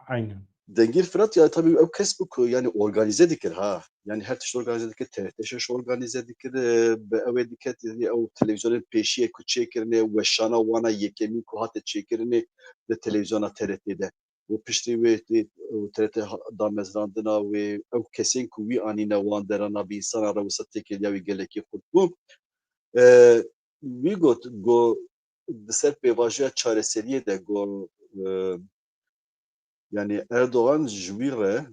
Aynen. Dengîr Firat ya tabii ew kes bû ku yani organize dikir ha. Yani her tişt organize dikir, T R T şeş organize dikir, e, bi ew ê diket, yani ew televîzyonên pêşiyê ku çêkirine, weşana wana yekemîn ku hate çêkirinê di televîzyona T R T de. Û piştî wê tê, û T R T ha-, damezrandina wê, ew kesên ku wî anîne wan derana bi însana re wisa têkiliya wî gelekî xurt bû. E, wî got, got, di ser pêvajoya çareseriyê de got, e, yani Erdogan ji wî re,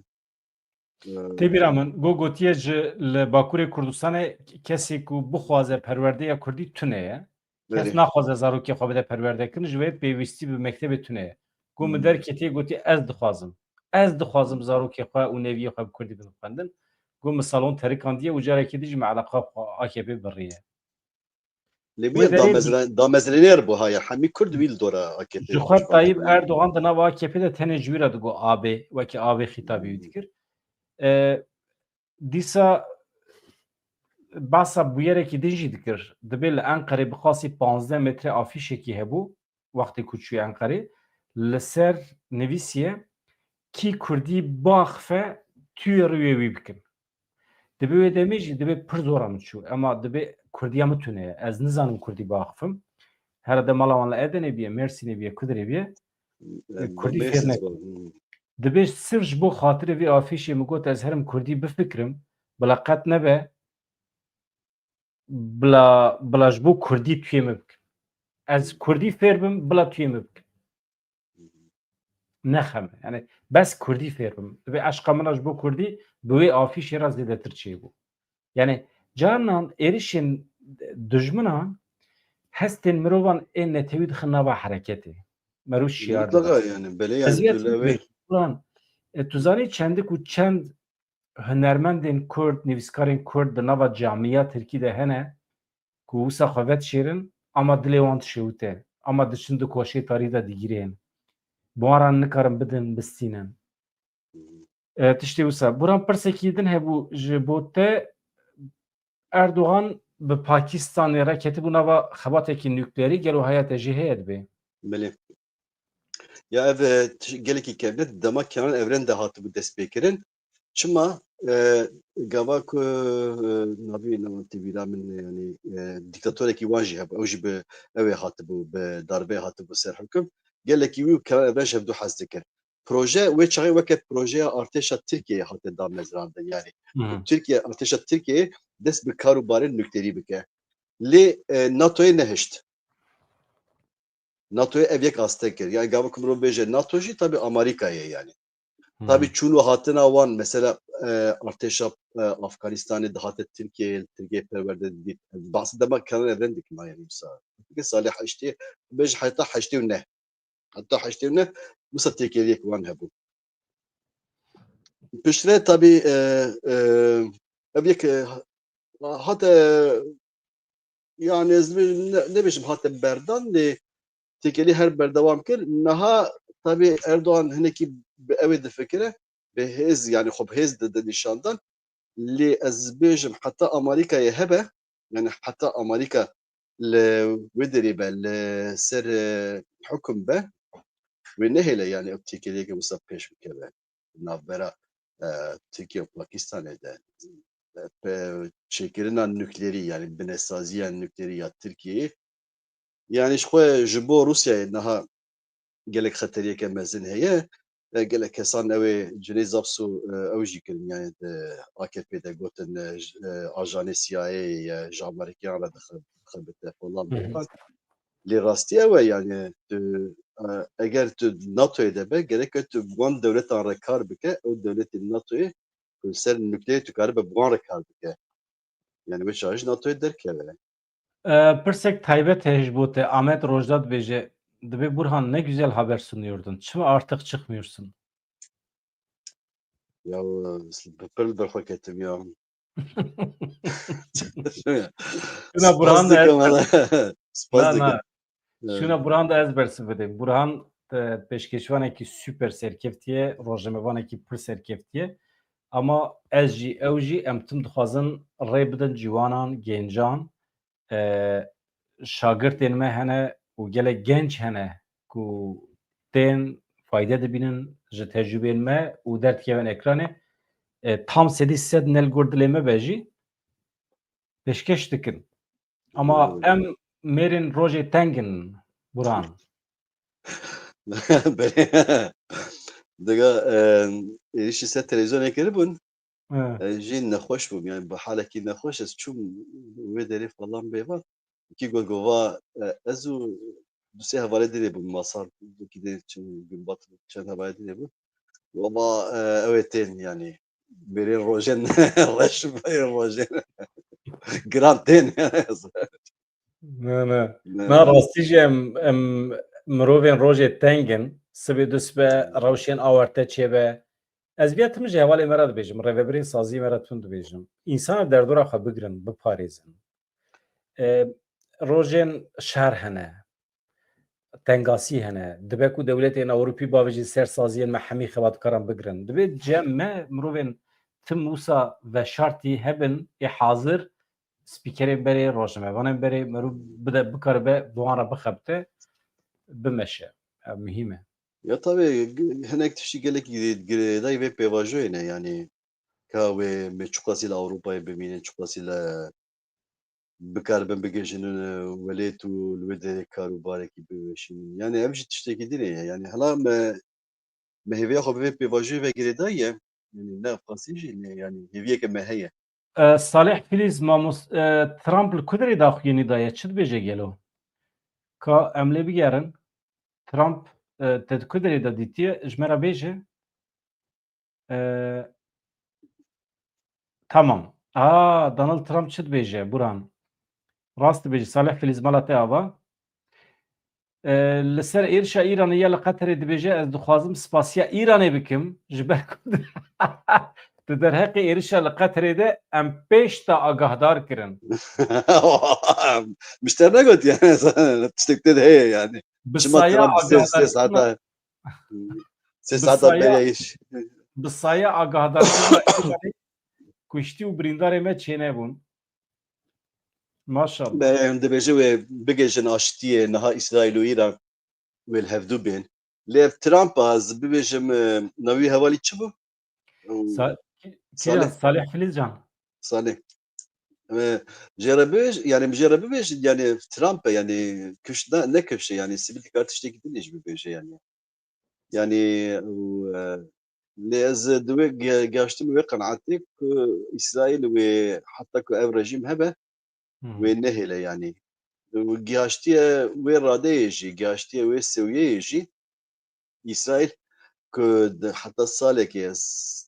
e, Tê bîra min, got gotiye ji li Bakurê Kurdistanê kesê ku bixwaze perwerdeya Kurdî tune ye. Kes Belê. naxwaze zarokê xwe bide perwerdekirin, ji wê pêwîstî bi mektebê tune ye. Got min Hmm. derketiye gotiye ez dixwazim. Ez dixwazim zarokê xwe û neviyê xwe bi Kurdî bin xwendin. Got min salon terikandiye û carekê dî ji me eleqa xwe A K P biriye. Lê Wê wî derê damezra-, damezrêner bû ha ya. Hemî Kurd wî li dora A K P Ji xwe Tayyip Erdogan di nava A K P de tenê ji wî re digot abê, wekî abê xîtabî wî dikir. E, dîsa behsa bûyerekî din jî dikir. Dibê li Enqerê bixwasî panzdeh metre afîşekî hebû, wextê ku çûye Enqerê, li ser nivîsiye, kî Kurdî biaxife, tûyê rûyê wî bikin. Dibê wê demê jî dibê pir zora min çû. Ema dibê Kurdiya min tune ye. Ez nizanim Kurdî biaxifim. Herhalde mala wan li Edenê biye, Mêrsînê biye, kudirê biye. E, Kurdî fêr nekin. Hmm. Dibê sirf ji bo xatirê vê afîşê min got ez herim Kurdî bifikirim. Bila qet nebe. Bila, bila ji bo Kurdî tuyê min bikin. Ez Kurdî fêr bim, bila tuyê min bikin. Nexeme. Yani bes Kurdî fêr bim. Divê eşqa min a ji bo Kurdî bi wê afîşê re zêdetir çêbû. Yani carinan êrişên dijminan hestên mirovan ên netewî dixin nava hereketê. Mero şiyar Mutlaka didin. Yani, belê yani, Eziyet tu lewê. Ulan, e, tu zanî çendik û çend hunermendên Kurd, nivîskarên Kurd di nava camiya Tirkî de hene ku wisa xwe vedişêrin, ama dilê wan dişewite, ama diçin di koşê tarî de digirên. Bi wan re nikarin bidin, bistînin. E, tiştê wisa. Buran pirsekî din hebû ji bo te, Erdogan bi Pakistanê re ketibû nava xebatekî nukleerî, gelo heya te jî heye dibê? Belê. Ya ev, e, t-, gelekî kevne dema Kenan Evren de hatibû destpêkirin. Çima, e, gava ku, e, navê nava tê bîra min, yani, e, dîktatorekî wan jî hebû. Ew jî bi, ew ê hatibû, bi darbeyê hatibû ser hukm. Gelekî wî û Kenan Evren ji hevdû hez dikir. Proje wê çaxê weke projeya artêşa Tirkiyeyê hate damezrandin. Yani, Hmm. Tirkiye, artêşa Tirkiyeyê dest bi kar û barên nuklerî bike. Lê, e, NATOyê nehişt. NATOyê ev yek asteng kir. Yani gava ku mirov bêje NATO jî tabi Amerîka ye yani. Hmm. Tabi çûn û hatina wan, mesela, e, artêşa, e, Afganistanê dihate Tirkiyeyê, Tirkiye perwerde didît. Bahsê dema Kenan Evren dikim ha yani wisa. Salê heştê, bêje heta heştê û neh. Heta heştê û neh, wisa têkiliyek wan hebû. Piştre tabi, e, e, ev yek, e, hate, yani ez ne, nebêjim hate berdan, lê têkelî her berdewam kir. Niha tabii Erdoğan hinekî bi ew ê difikire, bi hêz, yani xwe bi hêz dide nîşandan. Lê ez bêjim heta Amerîkayê hebe, yani heta Amerîka li wê derê be, li ser, e, hukum be, wê nehêle yani ew têkeliyeke wisa pêş bikeve navbera, e, Tirkiye û Pakistanê de. E, pe-, çêkirina nuklerî, yani binesaziya nuklerî ya Tirkiyeyê, yani ji xwe ji bo Rûsyayê niha gelek xeteriyeke mezin heye. E, gelek kesan ew ê Cüneyt Zapsu, e, ew jî kirin, yani di A K P de gotin, e, j-, e, ajanê C I A ye, ji Amerîkiyan re dixebite falan bêvan. Lê rastî ew e, yani tu, e, eger tu NATOyê de be, gerek e tu bi wan dewletan re kar bike, ew dewletên NATOyê ku li ser nukleerê tu karibe bi wan re kar bike. Yani wê çawa ji NATOyê derkeve. E, pirsek taybet heye ji bo te. Ahmet Rojda dibêje, dibê Burhan ne güzel haber sunuyordun. Çima artık çıkmıyorsun? Ya, e, bi pir li ber xwe ketim ya. Şuna Burhan da ez, spas dikim. Şuna Burhan da ez bersiv bidim. Burhan, e, pêşkêşvanekî super serkeftiye, rojnamevanekî pir serkeftiye. Ama ez jî, ew jî, em tim dixwazin rê bidin ciwanan, gencan, e, şagirtên me hene û gelek genç hene ku tên fayde dibînin ji tecrûbeyên me û derdikevin ekranê. E, tam sedî sed ne li gor dilê me be jî pêşkêş dikin. Ama em mêrên rojê teng in, Burhan. Belê. Diga, e, êrişî ser televîzyonê kiribûn. He. Ez jî nexweş bûm, yani bi halekî nexweş ez çûm wê derê falan bêvan. Kî got, got, va, e, ez û du sê hevalê dinê bûm masar, wekî dê çi-, gumbat çend hevalê dinê bû. Got, va, e, ew ê tên, yani mêrên rojên reş, mêrên rojên giran tên. Ne, ne. Ne, Na ne. Rastî jî em, em mirovên rojê teng in. Sibê du sibe rewşên awarte çêbe. Ez viya tim ji hevalê me re dibêjim, rêvebirên saziyê me re tim dibêjim. Însanan derdora xwe bigirin, biparêzin. E, rojên şer hene, tengasî hene. Dibe ku dewletên Ewropî bavêjin ser saziyên me hemî xebatkaran bigirin. Divê cem me mirovên tim wisa veşartî hebin, ê hazir spîkerên berê, rojnamevanên berê, meriv bide, bikaribe bi wan re bixebite, bimeşe. Ev muhîm e. Ya tabii, g-, hinek tiştî gelek gi-, girêdayî vê pêvajoyê ne, yani ka wê me çiqasî li Ewropayê bimînin, çiqasî li bikaribin bigihîjin, e, welêt û li wê derê karûbarekî biweşînin. Yani ev jî tiştekî din e. Yani hela me, me hêviya xwe bi vê pêvajoyê ve girêdayî ye. Yani ne qasî jî ne, yani hêviyeke me heye. E, Salih Filiz, mamos-, e, Trump li ku derê daxuyanî daye? Çi dibêje gelo? Ka em lê bigerin. Trump, e, te di ku derê de dîtiye? Ji me re bêje. E, tamam. Aa, Donald Trump çi dibêje, Burhan? Rast dibêje, Salih Filiz, mala te ava. E, li ser êrişa Îranê ya li Qeterê dibêje, ez dixwazim spasiya Îranê bikim, ji ber ku di derheqê êrişa li Qeterê de em pêş de agahdar kirin. Min ji te re negot yani, tiştek te de heye yani. Bi Çima saya Trump sê, sê agahdar saeta, sê bi saeta saya, berê îş. Bi saya agahdar kuştî û birîndarê me çênebûn. Maşallah. Be, em dibêjin wê bigihîjin aştiyê, niha Îsraîl û Îran wê li hevdû bên. Lê ev Trump a, ez bibêjim, e, navî hevalî çi bû? Sa-, Salih. Salih Filizcan. Salih. E, jê re bibêj-, yani jê re bibêjin, yani Trump e, yani kuş ne, ne kuş e, yani sivîl dikar tiştekî din jî bibêje yani. Yani, û, e, lê ez di wê ge-, gehiştim wê qenaetê ku Îsraîl wê heta ku ev rejîm hebe, Hı hı. wê nehêle yani. Û gihaştiye wê radeyê jî, gihaştiye wê sewiyeyê jî, Îsraîl ku di heta salekê ez,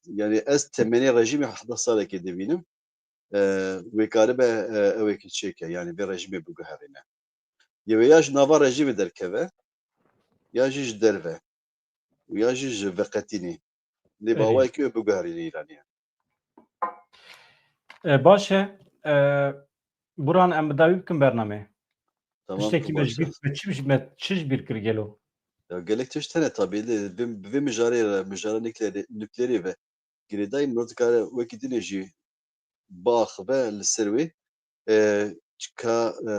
yani ez temenê rejîmê heta salekê dibînim, e, wê karibe, e, ew ê ki çêke, yani vê rejîmê biguherîne. Yê wê ya ji nava rejîmê derkeve, ya jî ji derve û ya jî ji veqetînê. Lê bi Erê. awayekî wê biguherîne Îranî. E, baş e. E, Burhan, em bi dawî bikin bernamê. Tamam, Tiştekî me ji bîr, baş e. me çi, me çi ji bîr kir gelo? Ya gelek tişt hene tabii. Li, bi, bi vê mijarê re, mijara nukleerê, nukleerê ve girêdayî mirov dikare wekî dinê jî biaxive li ser wê. E, çika, e,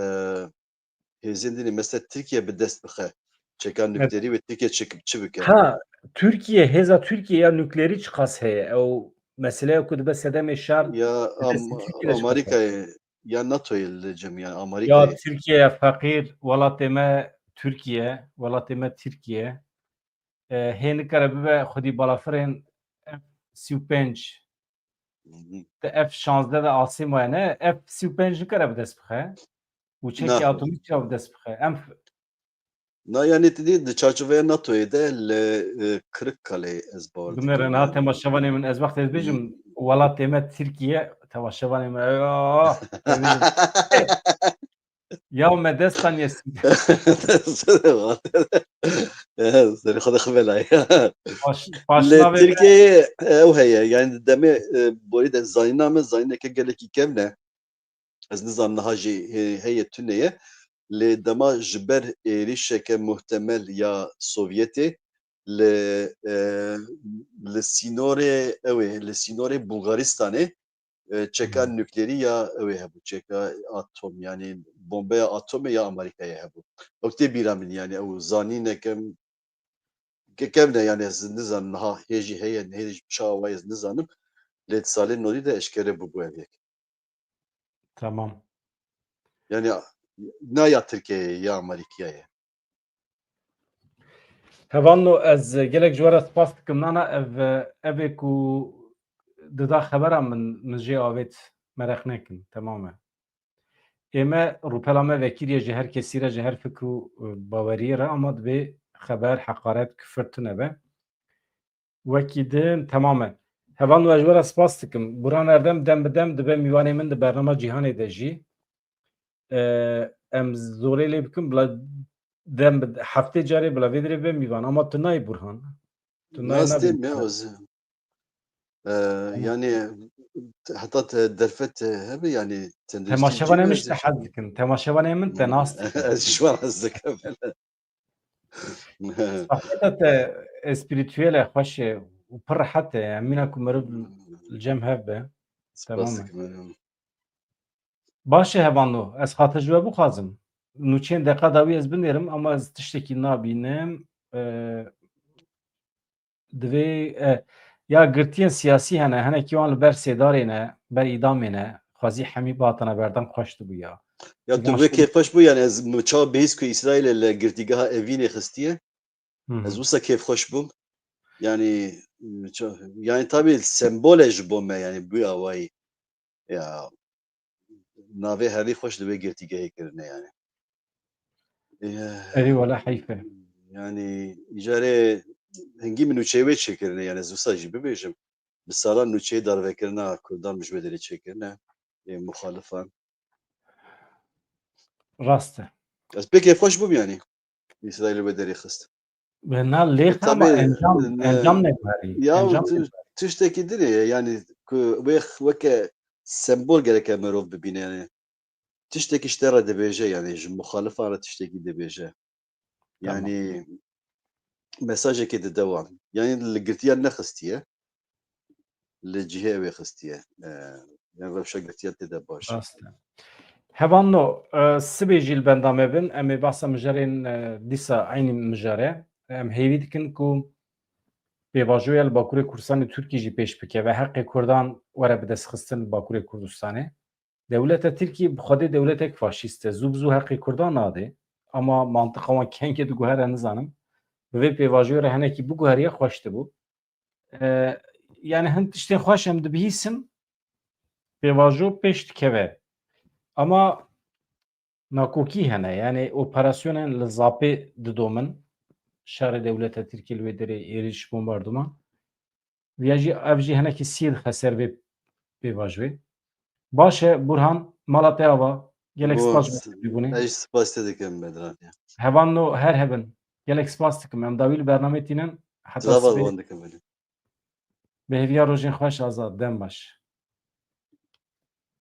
hêzên dinê mesela Tirkiye bi dest bixe çeka nukleerî ve Tirkiye çi, çi bike? Ha, Tirkiye, hêza Tirkiye ya nukleerî çiqas heye? Ew meseleya ku dibe sedemê şer Ya bi destê Am- Tirkiye de çiqas heye? Amerîkayê ya NATOyê li cem yani Ya Amerîkayê. Tirkiye ya feqîr, welatê me Tirkiye, welatê me Tirkiye. E, hê nikare bibe xwedî balafirên F sî û pênc, Hı hı. te F şazdeh de asê maye ne, F sî û pênc nikare bi dest bixe. Û çekî Na. atomî çawa bi dest bixe? Em f- Na yani tu dî di çarçoveya NATOyê de li e, Kırıkkale ez bawer Binêrin ha, temaşevanê min, ez wextê ez bêjim welatê me Tirkiye, temaşevanê min, ah, ez bêjim, ya me dest daniye. Serê xwe de xibelay. Paş, Li paşnavê Tirkiyeyê ew heye, yani demê e, borî de zanîna min zanîneke gelekî kevn e. Ez nizanim niha jî he- heye tune ye. Lê dema ji ber êrîşeke muhtemel ya Sovyetê li e, li sînorê ew ê, li sînorê Bulgaristanê e, çeka nukleerî ya ew ê hebû, çeka atom, yani bombeya atomê ya Amerîkayê hebû. Ew tê bîra min, yani ew zanîneke ke kevn e, yani ez nizanim niha hê jî heye, hê jî çawa ez nizanim. Lê di salên nodî de eşkere bûbû ev yek. Tamam. Yani na ya Tirkiyeyê ya Amerîkiyayê. Hevalno, ez gelek ji we re spas dikim. Nana ev, ev ê ku dida xebera min, min jê avêt, mereq nekin, temam e. Ê me, rûpela me vekirî ye ji her kesî re, ji her fikr û, e, baweriyê re, ama divê xeber, heqaret, kifir tune be. Wekî din, temam e. Hevalno, ez ji we re spas dikim. Burhan Erdem dem bi dem dibe mîvanê min di bernama Cîhanê de jî. E, em zorê lê bikin, bila dem bi heftê carê bila vê dirê be mîvan. Ama tu nayê Burhan. Tu nayê Nas nabî têm ya Burhan. Ez, e, yani heta te derfet hebe yani tenduristî Temaşevanê cî min ez ji te hez dikin. Temaşevanê min te nas dikin. Ez ji wan hez dikim. Sohbeta te espirituel e, xweş e û pir rehet e. Em mîna ku meriv li cem hev be. Spas Tamam e. dikim. Baş e Hevanlo, ez xatir ji we bixwazim. Nûçeyên deqa dawî ez binêrim, ama ez tiştekî nabînim. E, divê, e, ya girtiyên siyasî hene, hinekî wan li ber sêdarê ne, ber îdamê ne. Xwezî hemî bihatana berdan, xweş dibû ya. Ya Çi tu baş vê dibû. Kêfxweş bû yani ez mi-, çawa bihîst ku Îsraîlê li girtîgeha Evînê xistiye. Hı hı. Ez wisa kêfxweş bûm. Yani ça- yani tabii sembol e ji bo me yani bû awayî. Ya navê herî xweş li wê girtîgehê kirine yani. Eh, Erê wele heyf e. Yani îcarê hingî min nûçeyê wê çêkirine yani ez wisa jî bibêjim. Bi salan nûçeyê darvekirina Kurdan min ji wê derê çêkirine. Ê muxalifan. Rast e. Ez pê kêfxweş bûm yani. Îsraîlê wê derê xist. Ve na lêx E, ama tabii, encam, ne- encam neguherî. Ya Encam tu- neguherî. Tiştekî din e yani ku wê weke sembol gereke mirov bibîne yani. Tiştekî ji te re dibêje yani ji muxalifan re tiştekî dibêje. Tamam. Yani mesajekê dide wan. Yani li girtiyan nexistiye. Li cihê ew ê xistiye. Ee, yani rewşa girtiyan tê de baş. Rast e. Hevanno, e, sibê jî li benda me bin, em ê behsa mijarên, e, dîsa eynî mijare. Em hêvî dikin ku pêvajoya li Bakurê Kurdistanê Tirkî jî pêş bikeve, heqê Kurdan were bidestxistin li Bakurê Kurdistanê. Dewleta Tirkî bi xwedê dewletek faşîst e. Zû bi zû heqê Kurdan nade. Ama mantiqa wan kengê diguhere nizanim. Bi vê pêvajoyê re hinekî biguheriye xweş dibû. E, yani hin tiştên xweş em dibihîsin, pêvajo pêş dikeve. Ama nakokî hene. Yani operasyonên li Zapê didomin. Şerê dewleta Tirkî li wê derê êrîş, bombarduman. Viya jî, ev jî hinekî siyê dixe ser vê pêvajoyê. Baş e, Burhan, mala te ava. Gelek spas ji bo tevlîbûnê. Ez spas te dikim Bedran ya. Hevanno her hebin. Gelek spas dikim. Em dawî li bernamê tînin. Heta Zava sibê. Wan dikim Bedran. Bi hêviya rojên xweş, Azad. Dem baş.